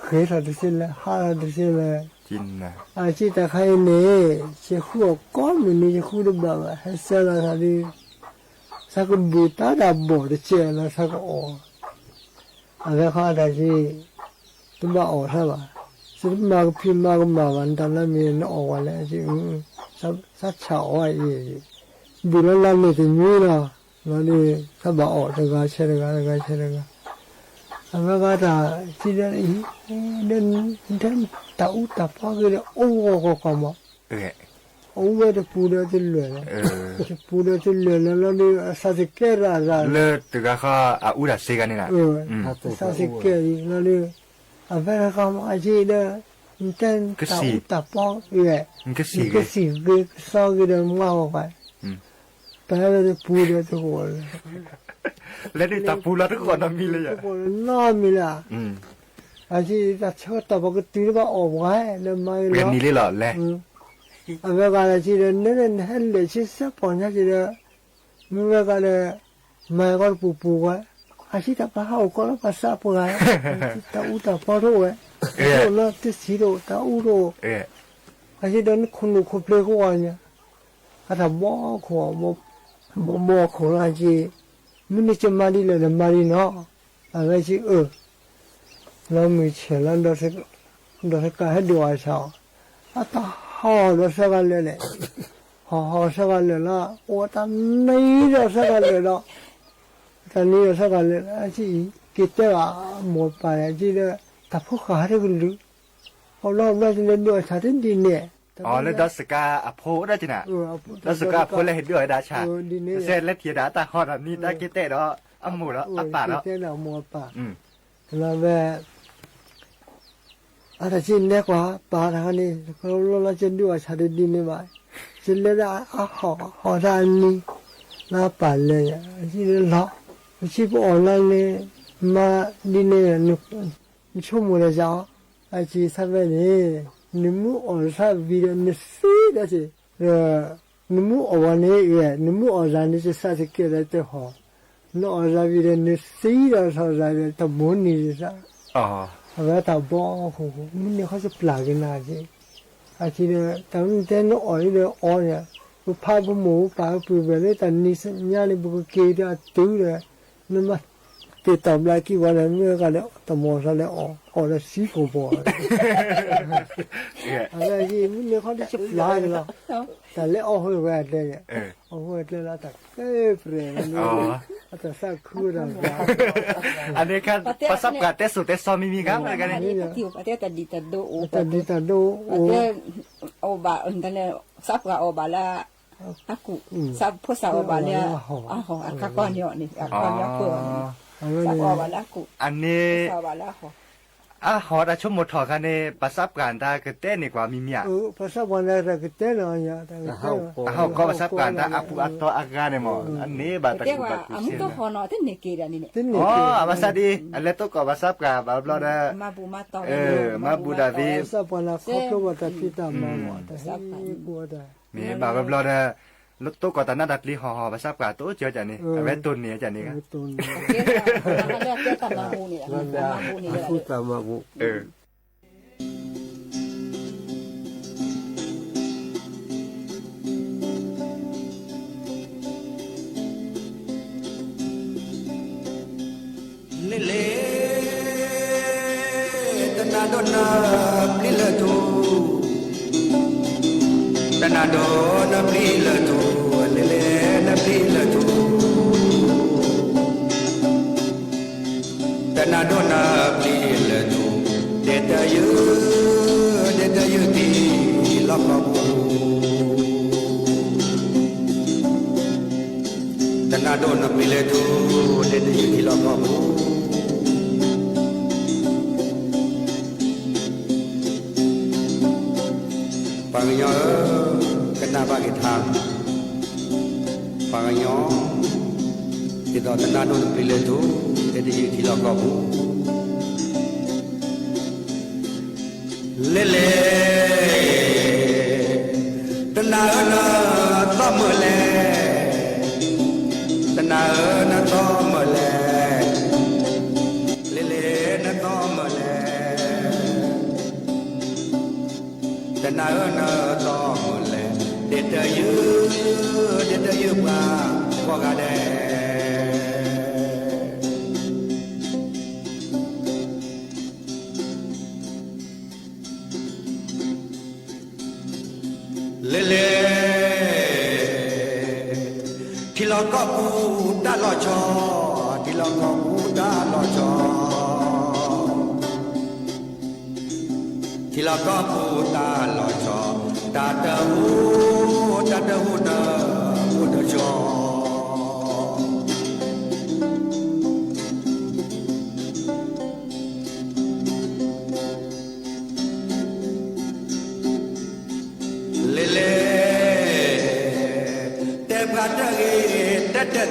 ဃ့ထီၣ်တသ့လၢၤ ဟးထီၣ်တသ့လၢၤ, အစံးတၢ်ခါအံၤန့ၣ် ယဃုအီၣ်ကိးမုၢ်နံၤ ယဃုတဘၣ်ဘၣ် ဟဲဆၢလီၤသးဒုး, သးကဘုၣ်တၢ်တၢ်ဘီၣ်တကဲလီၤ သးကအီၣ်, အဝဲဃီတၢ်က့ၤ တဘၣ်အီၣ်သးဘၣ်, သးတမၤကဖံးမၤကမၣ်ဘၣ် နတၢ်လၢမ့ၢ်နအီၣ်ဝဲလဲၣ်, သးဆၣ်အီၣ်အံၤ, ဘုၣ်လီၤလၢန့ၣ်တနွံလီၤ, လီၤဒုး သးဘၣ်အီၣ်တဂၤဆဲးတဂၤ တဂၤဆဲးတဂၤ, အဝဲဃီတၢ်က့ၤဒီး တၢ်အူတၢ်ပီက့ၤဒီး အိၣ်ဂီၢ်ကွၢ်ကွၢ်မး, အိၣ်ဝဲတပူၤဒီးတလွဲၢ်လီၤ, တပူၤဒီးတလွဲၢ်လီၤလီၤဒုး အသးတကဲရၣ်ရၣ်လၢ လၢတဂၤဃီအအူတၢ်စ့ဂၤန့ၣ်လီၤ, အသးတကဲအံၤလီၤဒုး, အဝဲတဂၤမးအက့ၤဒီး နတဲတၢ်အူတၢ်ပီ, နကစံၣ်ဂ့ၤ ကစံၣ်ဂ့ၤ ကစီဂ့ၤဒီးမါဂီၢ်ကွၢ်, ပဝဲတပူၤဒီးတဂီၢ်လၢ လၢန့ၣ်တၢ်ပူၤလီၤတဂီၢ်နီတမံၤလၢယၤ, တဂီၢ်နီတမံၤလၢ, အက့ၤတၢ်ဆၢကတီၢ်ပကတုၤလၢဘၣ်အီၣ်ပှၤလၢမၤဂ့ၤလီၤ, အဝဲဂၤဒီးက့ၤဒီး နဲနဟဲလဲၤဆံဆၢပီၢ်ညါက့ၤဒီး, မ့ၢ်ဝဲဂၤဒီး မၤကီတပူၤပူၤဝဲ, အက့ၤတၢ်ပှၤဟးအိၣ်ကီလၢပှၤသးပှၢ်, တၢ်အူတၢ်ပီတအိၣ်ဝဲ, တအိၣ်လၢတဆံးတအိၣ် တၢ်အူတအိၣ်, အက့ၤဒီးနခိၣ်နူာ်ခိၣ်ဖျ့ကဝီၤညါ, အတၢ်ဘီခိၣ်, ဘီဘီခိၣ်လၢက့ၤ, မ့ၢ်နကမၤဒ်လဲၣ်ဒီးမၤဒ်နီၤ, အဝဲက့ၤအၢၣ်, လီၤမုၢ်ဆဲးလီၤ, ဒီးစကၤဟဲဒိးအဆၣ်အီၤ, အတၢ်ဟီၣ်ဒီးသၢဂၤလၢာ်န့ၣ်, ဟီၣ်ဟီၣ်သၢဂၤလၢာ်လီၤ, အိၣ်တၢ်နံၤဒီးသၢဂၤလၢာ်ဒီး, တၢ်နံၤဒီးသၢဂၤလၢာ်လီၤ, အက့ၤအံၤ က့ၤတဲဘၣ်မိၢ်ပၢ်န့ၣ် အက့ၤဒီး တၢ်ဖိဃာ်ဟဲတကလုာ်, အဘျီဘျီကလဲၤဒိးအဆၣ်တဒ်န့ၣ်, လၢဒီးစကၤအဖိဒၣ်က့ၤနၤ, ဒီးစကၤအဖိလၢဟဲဒိးဝဲဒၣ်ဆၣ်, ဒ်န့ၣ် စဲးလဲၤထံၣ်ဒၣ်အတၢ်ဟီၣ်ဒီးနံၤတၢ်က့ၤတဲဒီး အမိၢ်ဒီးအပၢ်ဒီး က့ၤတဲဒီးမိၢ်အပၢ်, လီၤဝဲ အတၢ်က့ၤနဲကွၢ်ပၢ်တခါန့ၣ် လီၤလီၤက့ၤဒိးအဆၣ်တဒ်န့ၣ်ဘၣ်, ကလဲၤဒၣ်အဟီၣ်ဟီၣ်တၢ်အနံၤ, လၢအပၢ်လဲၤ, လီၤ, ပစံးပအီၣ်လၢန့ၣ်, မၤဒ်န့ၣ်, နဆိကမိၣ်ဒီးယၤအီၤ, အက့ၤဆၢဖဲန့ၣ်, နမ့ၢ်အီၣ်သးဝံၤဒီးနသံဒီးက့ၤ, ဒီး နမ့ၢ်အီၣ်ဝဲန့ၣ်, နမ့ၢ်အီၣ်သးန့ၣ် ကစၢ်စကဲးဒီးတဟီၣ်, နအီၣ်သးဝံၤဒီး နသံဒီးထီၣ်သးဒီး တဘိနံၤဒံးသး, အဝဲတၢ်ဘီခိၣ်, မုၢ်နံၤခီစပျၢ်က့ၤနၤက့ၤ, အက့ၤဒီး တၢ်မ့ၢ်တဲနအီၣ်အံၤဒီးအီၣ်န့ၣ်, ပဖးပမိၢ်ပပၢ်ပှဲၤပှဲၤလၢတၢ်နံၤညါန့ၣ် ပကက့ၤဒီးအတုၤဒီး, နမၤ တ့ၢ်တၢ်ဘျါကံၢ်ဝဲဒီး မ့ၢ်ဝဲကဒီး တမီၤသးလၢအီၣ် အီၣ်ဒီးသံကိၢ်ဘီ, အဝဲက့ၤမုၢ်နံၤခီဒ်စပျၢ်န့ၣ်လီၤ, တၢ်လၢအီၣ်ဃုာ်ဝဲအကျဲ, အီၣ်ဃုာ်အကျဲလၢတၢ်ကဲပြဲၢ်လီၤ, အတၢ်သးခုဝဲဒၣ်ဘျါ, အန့ၣ်ခါ ပှၤသးပှၢ်တဲစိၤတဲစီမံမံခါ, တၢ်ဒ်တၢ်ဒိၣ်အိၣ်, တၢ်ဒ်တၢ်ဒိၣ်အိၣ်, သးပှၢ်အီၣ်ဘၣ်လၢ အကူၣ်, ဖိသၣ်အီၣ်ဘၣ်လၢ အဟီၣ်, အခါကီၢ်န့ၣ်အီၤန့ၣ်, အခါကီၢ်န့ၣ်အီၤပၢၢ်အီၤန့ၣ်, သးပှၢ်အီၣ်ဘၣ်လၢအကူၣ်, အန့ၣ်, အဟီၣ်တၢ်ဆိကမိၣ်ထီၣ်ခါန့ၣ် ပှၤသးပှၢ်တၢ်ကတဲန့ၢ်ကွၢ်မံၤမံၤဧါ, ပှၤသးပှၢ်တၢ်ကတဲန့ၢ်, အဟီၣ်ကီၢ်ပှၤသးပှၢ်တၢ်အပူၤအတီအဂၤန့ၣ်မး, အန့ၣ်ဘၣ်တၢ်ကူၣ်ဘၣ်ကူၣ်စ့န့ၣ်, အဘၣ်ဆၣ်ဒ် အလဲၤသကိးပှၤသးပှၢ်ဘၣ်ဘျီဒီး, မၤဘူၣ်ဒၣ်သ့, မ့ၢ်ဘၣ်ဘျီဘျီဒီး, မ့ၢ်ဘၣ်ဘျီဘျီဒီး, လၢတိၢ်ကီးတၢ်နးတၢ်ပျံၤဟီၣ်ဟီၣ် ဘၣ်ဆၣ်ပှၤတိၢ်ကၢကၢန့ၣ် အဝဲတိၢ်န့ၢ်ကၢန့ၣ် အဃိသတးမၤဘူၣ်န့ၣ် အဃိသတးမၤဘူၣ် လဲၤလဲၤ တနၤဒိၣ်နပျံၤလၢထူ, တနၤဒိၣ်နပျံၤလၢထူ, လဲၤလဲၤနပျံၤလၢထူ, တနၤဒိၣ်နပျံၤလၢထူ, ဒဲးတယုၢ်, ဒဲးတယုၢ်ထံလီၢ်ကီၢ်ပူၤ တနၤဒိၣ်နပျံၤလၢထူ, ဒဲးတယုၢ်ထံလီၢ်ကီၢ်ပူၤ, ပှၤကညီဧၢ, ကနၣ်ဘၣ်က့ၤထါ, ပှၤကညီ, ဒ်သိးတနၤဒိၣ်နပျံၤလၢထူ, ဒဲးတယုၢ်ထံလီၢ်ကီၢ်ပူၤ လဲၤလဲၤ, တနၤဧၢနသီၣ်မုာ်လဲၣ်, တနၤဧၢနသီၣ်မုာ်လဲၣ်, လဲၤလဲၤနသီၣ်မုာ်လဲၣ်, တနၤဧၢနသီၣ်မုာ်လဲၣ်, ဒဲးတယုၢ်, ဒဲးတယုၢ်ပှၤကိးဂၤဒဲး လဲၤလဲၤ, ထံလီၢ်ကီၢ်ပူၤတၢ်လီၤဆီ, ထံလီၢ်ကီၢ်ပူၤတၢ်လီၤဆီ, ထံလီၢ်ကီၢ်ပူၤတၢ်လီၤဆီ, တၢ်တဟူး, တၢ်တဟူးနအိၣ်တဆီ လဲၤလဲၤ, တဲပှၤတဂ့ၤတဲတသ့,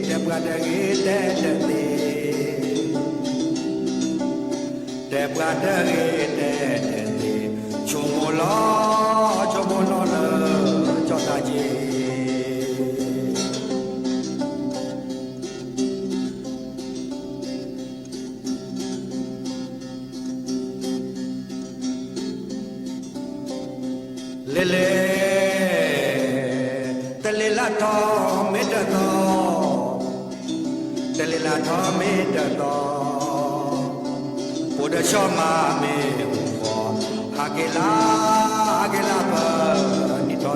တဲပှၤတဂ့ၤတဲတသ့, တဲပှၤတဂ့ၤတဲတသ့, ဆိကမိၣ်လီၤ, ဆိကမိၣ်လီၤလၢကၠီၣ်သးက့ လဲၤလဲၤ, တလ့ၤလၢထီမ့ၢ်တသီ, တလ့ၤလၢထီမ့ၢ်တသီ, ပိာ်တဆီမးမ့ၢ်အိၣ်ဃီ, ဟးက့ၤလၢ, ဟးက့ၤလၢပနံၣ်ထီသီ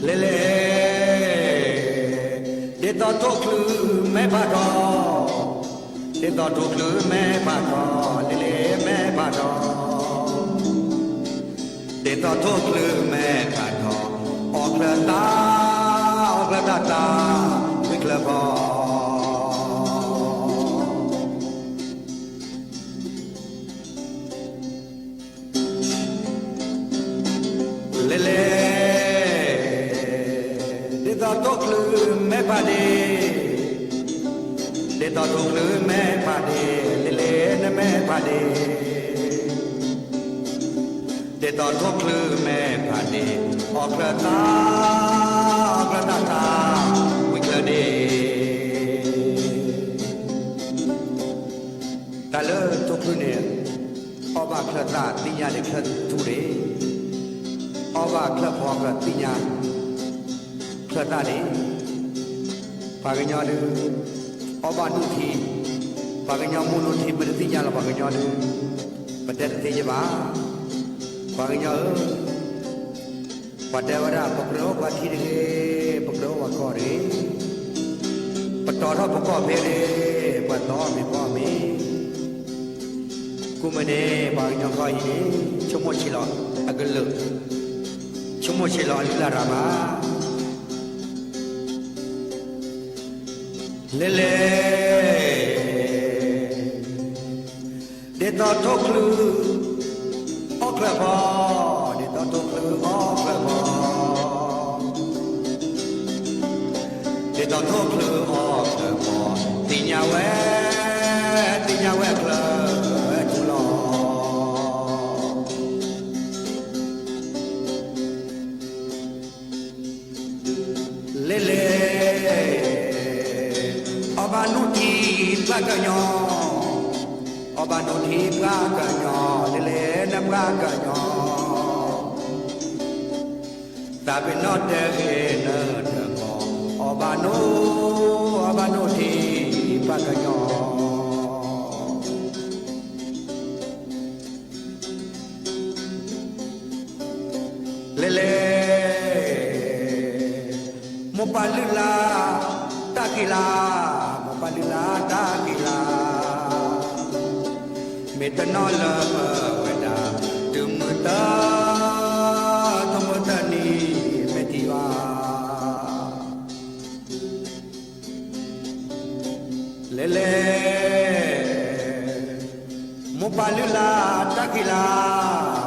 လဲၤလဲၤ, ဒ်သိးထိၣ်ချုးမဲဖးထီ, ဒ်သိးထိၣ်ချုးမဲဖးထီ, လဲၤလဲၤမဲဖးထီ, ဒ်သိးထိၣ်ချုးမဲဖးထီ, အီၣ်ချၢသး, အီၣ်ချၢသးသး, ဝံၤချၢဖီ လဲၤလဲၤ, ဒ်သိးထိၣ်ချုးမဲဖးဒ့, ဒ်သိးထိၣ်ချုးမဲဖးဒ့, လဲၤလဲၤနမဲဖးဒ့, ဒ်သိးထိၣ်ချုးမဲဖးဒ့, အီၣ်ချၢသး, အီၣ်ချၢသးသး, ဝံၤချၢဒ့ တၢ်လၢထိၣ်ချုးန့ၣ် အီၣ်ဘၣ်ချၢသးသ့ၣ်ညါဒ့ၣ်ချၢထူဒ့ၣ်, အီၣ်ဘၣ်ချၢဖီချၢသ့ၣ်ညါချၢသးဒ့ၣ်, ပှၤကညီဒုး အီၣ်ဘၣ်နူၣ်ထံ, ပှၤကညီမူနူၣ်ထံ ပတသ့ၣ်ညါလီၤ ပှၤကညီဒုး, ပတဲတသ့ယဘၣ်, ပှၤကညီဧၢ ပှၤတဲဝဲဒၣ် ပကြၢးအိၣ်ပှၤထံတဂ့ၤ, ပကြၢးအိၣ်ပှၤကီၢ်တဂ့ၤ, ပတီၢ်ထီၣ်ပကီၢ်ဖဲတဂ့ၤ, ပှၤတီၢ်မ့ၤကီၢ်မ့ၤ, ကိးမုၢ်န့ၣ် ပှၤကညီကီၢ်အံၤန့ၣ် ဆိကမိၣ်ဆံးလီၤအကလုာ်, ဆိကမိၣ်ဆံးလီၤအလုၢ်အလၢ်မး လဲၤလဲၤ ဒ်သိးထိၣ်ချုးအီၣ်ချၢဖီ, ဒ်သိးထိၣ်ချုးအီၣ်ချၢဖီ, ဒ်သိးထိၣ်ချုးမဲဖးဒ့, ဒ်သိးထိၣ်ချုးအီၣ်ချုးကီၢ်, သ့ၣ်ညါဝဲ, သ့ၣ်ညါဝဲအချုးအထူလီၤ. လဲၤလဲၤ, အီၣ်ဘၣ်နုၢ်ထံပှၢ်ကညီ, အီၣ်ဘၣ်နုၢ်ထံပှၢ်ကညီ, လဲၤလဲၤနပှၢ်ကညီ. သးပ့ၤနီၣ်တဲဂ့ၤနတကီၢ်, အီၣ်ဘၣ်နုၢ်, အီၣ်ဘၣ်နုၢ်ထံပှၢ်ကညီ. လဲၤလဲၤ, မိၢ်ပၢ်လုၢ်လၢ်တၢ်ကံၢ်လါ, မိၢ်ပၢ်လုၢ်လၢ်တၢ်ကံၢ်လါ, မ့ၢ်တနီၤလၢပဝဲဒၣ်, တုၤမုၢ်တၢ်, တမုၢ်တနံၤမ့ၢ်တံၢ်ဘၣ်. လဲၤလဲၤ, မိၢ်ပၢ်လုၢ်လၢ်တၢ်ကံၢ်လါ,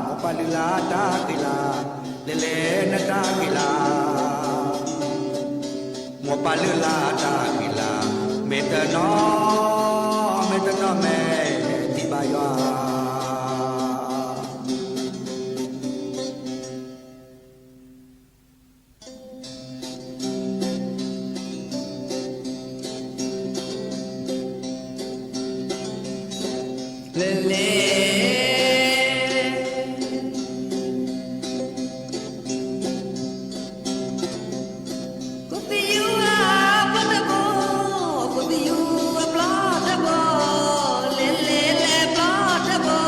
မိၢ်ပၢ်လုၢ်လၢ်တၢ်ကံၢ်လါ, လဲၤလဲၤနတၢ်ကံၢ်လါ, မိၢ်ပၢ်လုၢ်လၢ်တၢ်ကံၢ်လါ, မ့ၢ်တနီၤ, မ့ၢ်တနီၤမ့ၢ်တံၢ်ဘၣ်ယွၤ. လဲၤလဲၤ, ဃုသံယူၤအပျီတဘိ, ဃုသံယူၤအပျီတဘိ, လဲၤလဲၤလဲၤပျီတဘိ.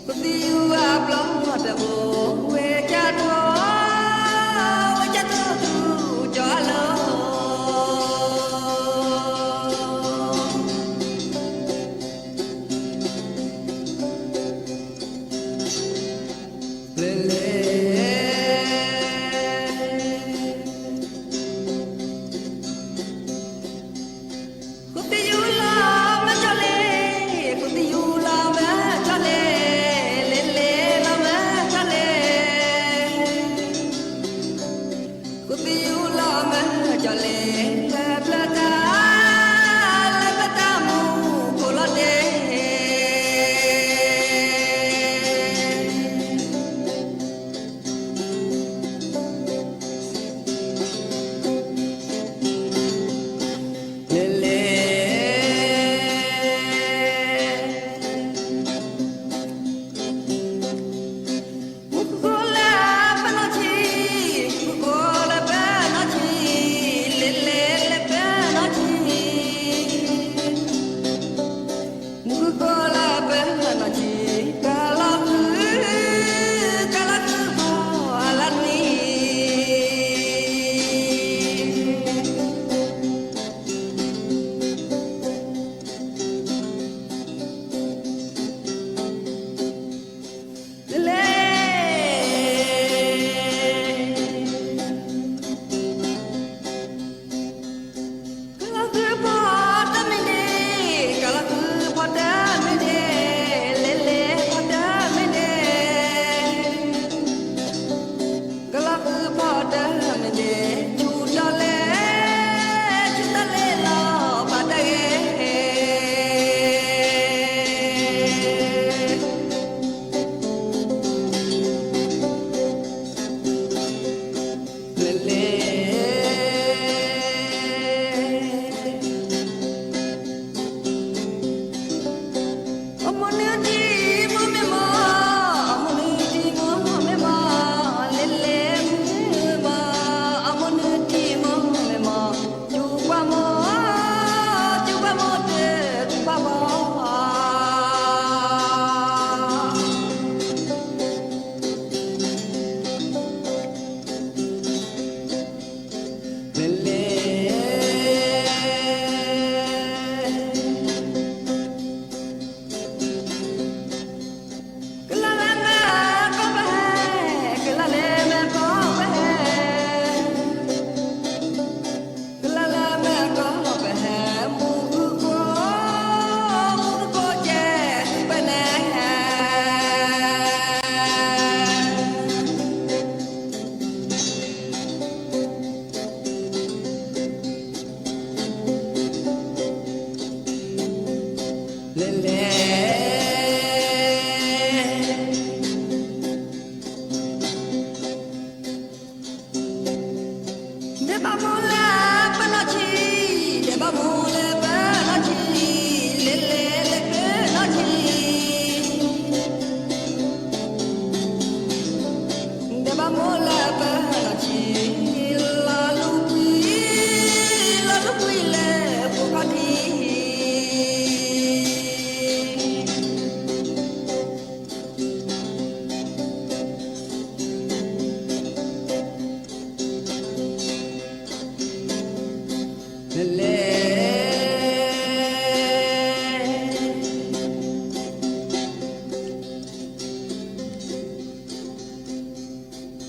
ဃုသံယူၤအပျီတဘိ, ဝဲကၢ်ထီၣ်, ဝဲကၢ်ထီၣ်ထူၣ်ကၠီလီၤ. လဲၤလဲၤ, ဃုသံယူၤလီၤမၢကၠီလဲၣ်, ဃုသံယူၤလီၤမၢကၠီလဲၣ်, လဲၤလဲၤလီၤမၢကၠီလဲၣ်. ဃုသံယူၤလီၤမၢကၠီလဲၣ်, လၢပျၢၤတၢ်, လၢပျၢၤတၢ်မူခိၣ်လီၤတဲာ်. လဲၤလဲၤ, ဃုဃိလၢပနီၢ်ဆံး, ဃုဃိလၢပနီၢ်ဆံး, လဲၤလဲၤလၢပနီၢ်ဆံး. မူခိၣ်လၢပနီၢ်ဆံး, ကလီၤဃုာ်, ကလီၤဃုာ်ဘီအလီၤနံၤ. လဲၤလဲၤ, ကလီၤဃုာ်ဘီတမ့ၢ်ဒ့ၣ်, ကလီၤဃုာ်ဘီတမ့ၢ်ဒ့ၣ်, လဲၤလဲၤဘီတမ့ၢ်ဒ့ၣ်. ကလီၤဃုာ်ဘီတမ့ၢ်ဒ့ၣ်, ဆူၣ်ဒီးလဲၤ, ဆူၣ်ဒီးလဲၤလီၤဘၣ်တဂ့ၤ. လဲၤလဲၤ, အမိၢ်နုၢ်ထံမိၢ်မ့ၢ်မး, အမိၢ်နုၢ်ထံမိၢ်မ့ၢ်မး, လဲၤလဲၤမုၢ်မး, အမိၢ်နုၢ်ထံမိၢ်မ့ၢ်မး, စူၢ်ပှၤမိၢ်, စူၢ်ပှၤမိၢ်တစူၢ်ပှၤဘီ. လဲၤလဲၤ, လဲ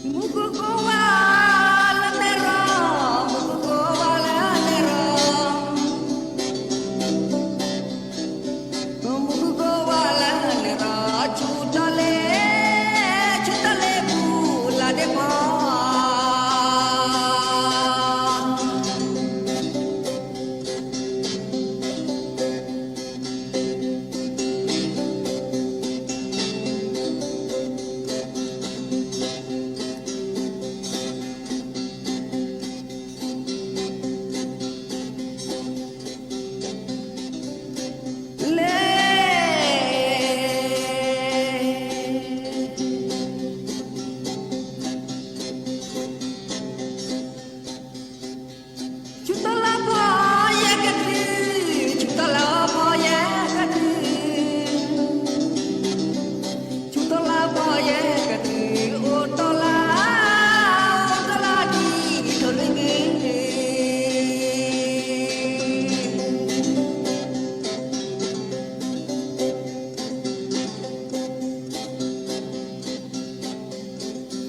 ၤ မူခိၣ်ကိးဝါလၢမဲၢ်ရီ, မူခိၣ်ကိးဝါလၢမဲၢ်ရီ, မူခိၣ်ကိးဝါလၢမဲၢ်ရီ, ဆူၣ်ထီၣ်လ့, ဆူၣ်ထီၣ်လ့ပူၤလၢဒ့ဖီ လဲၤ ဆူၣ်ထီၣ်လၢဖီယဲၢ်ကတုၤ, ဆူၣ်ထီၣ်လၢဖီယဲၢ်ကတုၤ, ဆူၣ်ထီၣ်လၢဖီယဲၢ်ကတုၤ, အိၣ်တ့ၢ်လၢ, အိၣ်တ့ၢ်လၢဒ်ထိၣ်လွံၢ်မုၢ် လဲၤ အိၣ်တ့ၢ်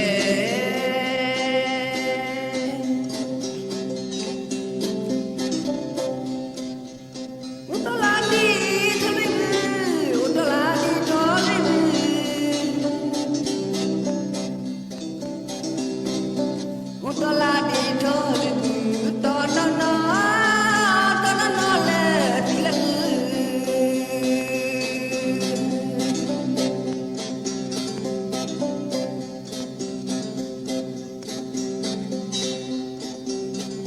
လၢဒ်ထိၣ်လွံၢ်မုၢ်, အိၣ်တ့ၢ်လၢဒ်ထိၣ်လွံၢ်မုၢ်, အိၣ်တ့ၢ်လၢဒ်ထိၣ်လွံၢ်မုၢ်, တီၢ်နီၢ်နီၢ်, တီၢ်နီၢ်နီၢ်လၢထံလၢကု လဲၤ န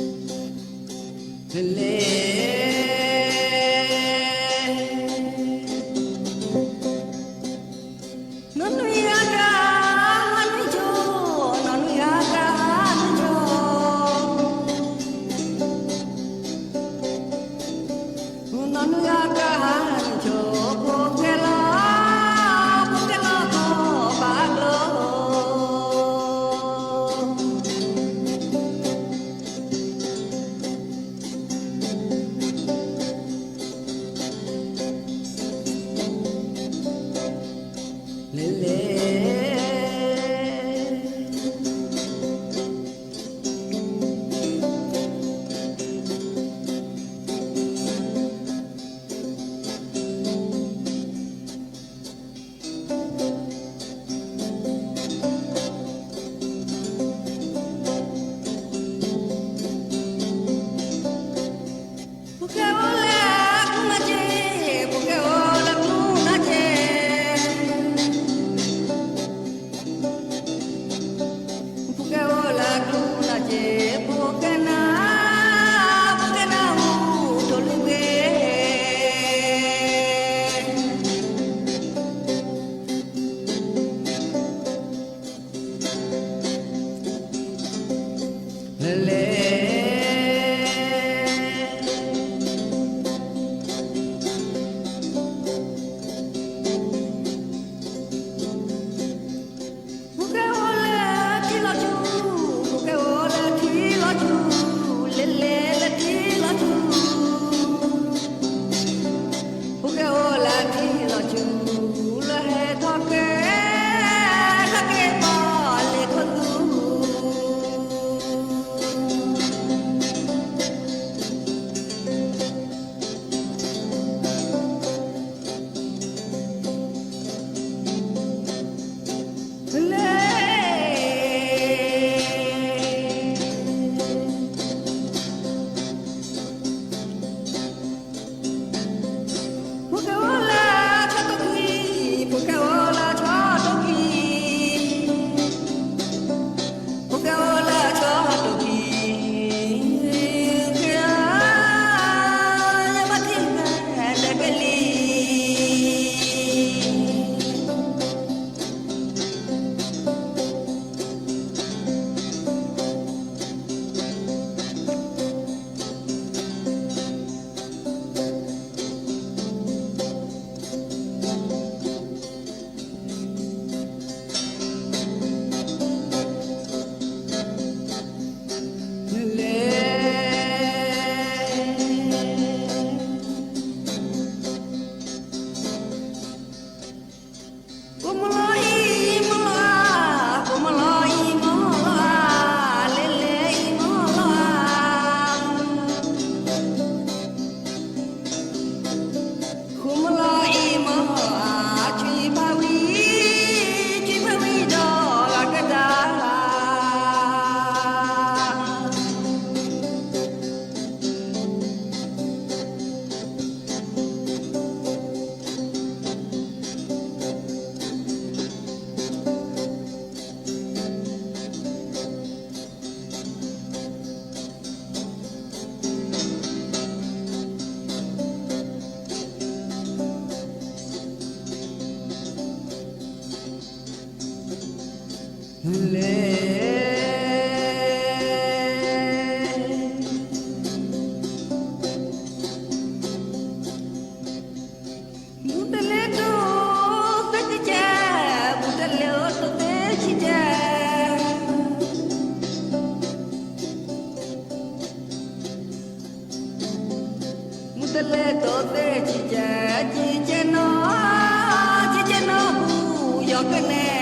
ီၢ်နွံဂၤကဟးနုာ်ဆိ, နီၢ်နွံဂၤကဟးနုာ်ဆိ, နီၢ်နွံဂၤကဟးနုာ်ဆိ, ဖိကဲလီၤ, ဖိကဲလီၤကီၢ်ဘၣ်ကျိၤ လဲၤလဲၤ ဖိကဲအိၣ်လၢကျူနၤက့, ဖိကဲအိၣ်လၢကျူနၤက့, ဖိကဲအိၣ်လၢကျူနၤက့, ဖိကဲနၤ, ဖိကဲနၤဟူထိၣ်လွံၢ်ဂ့ၤ လဲၤလဲၤ ဖိကဲအိၣ်လၢထံလီၤဆူ, ဖိကဲအိၣ်လၢထံလီၤဆူ, လဲၤလဲၤလၢထံလီၤဆူ, ဖိကဲအိၣ်လၢထံလီၤဆူ, လၢဟဲထီၣ်က့ၤ, ထီၣ်က့ၤပီၣ်လဲၣ်ခီသူ ကန့ၣ်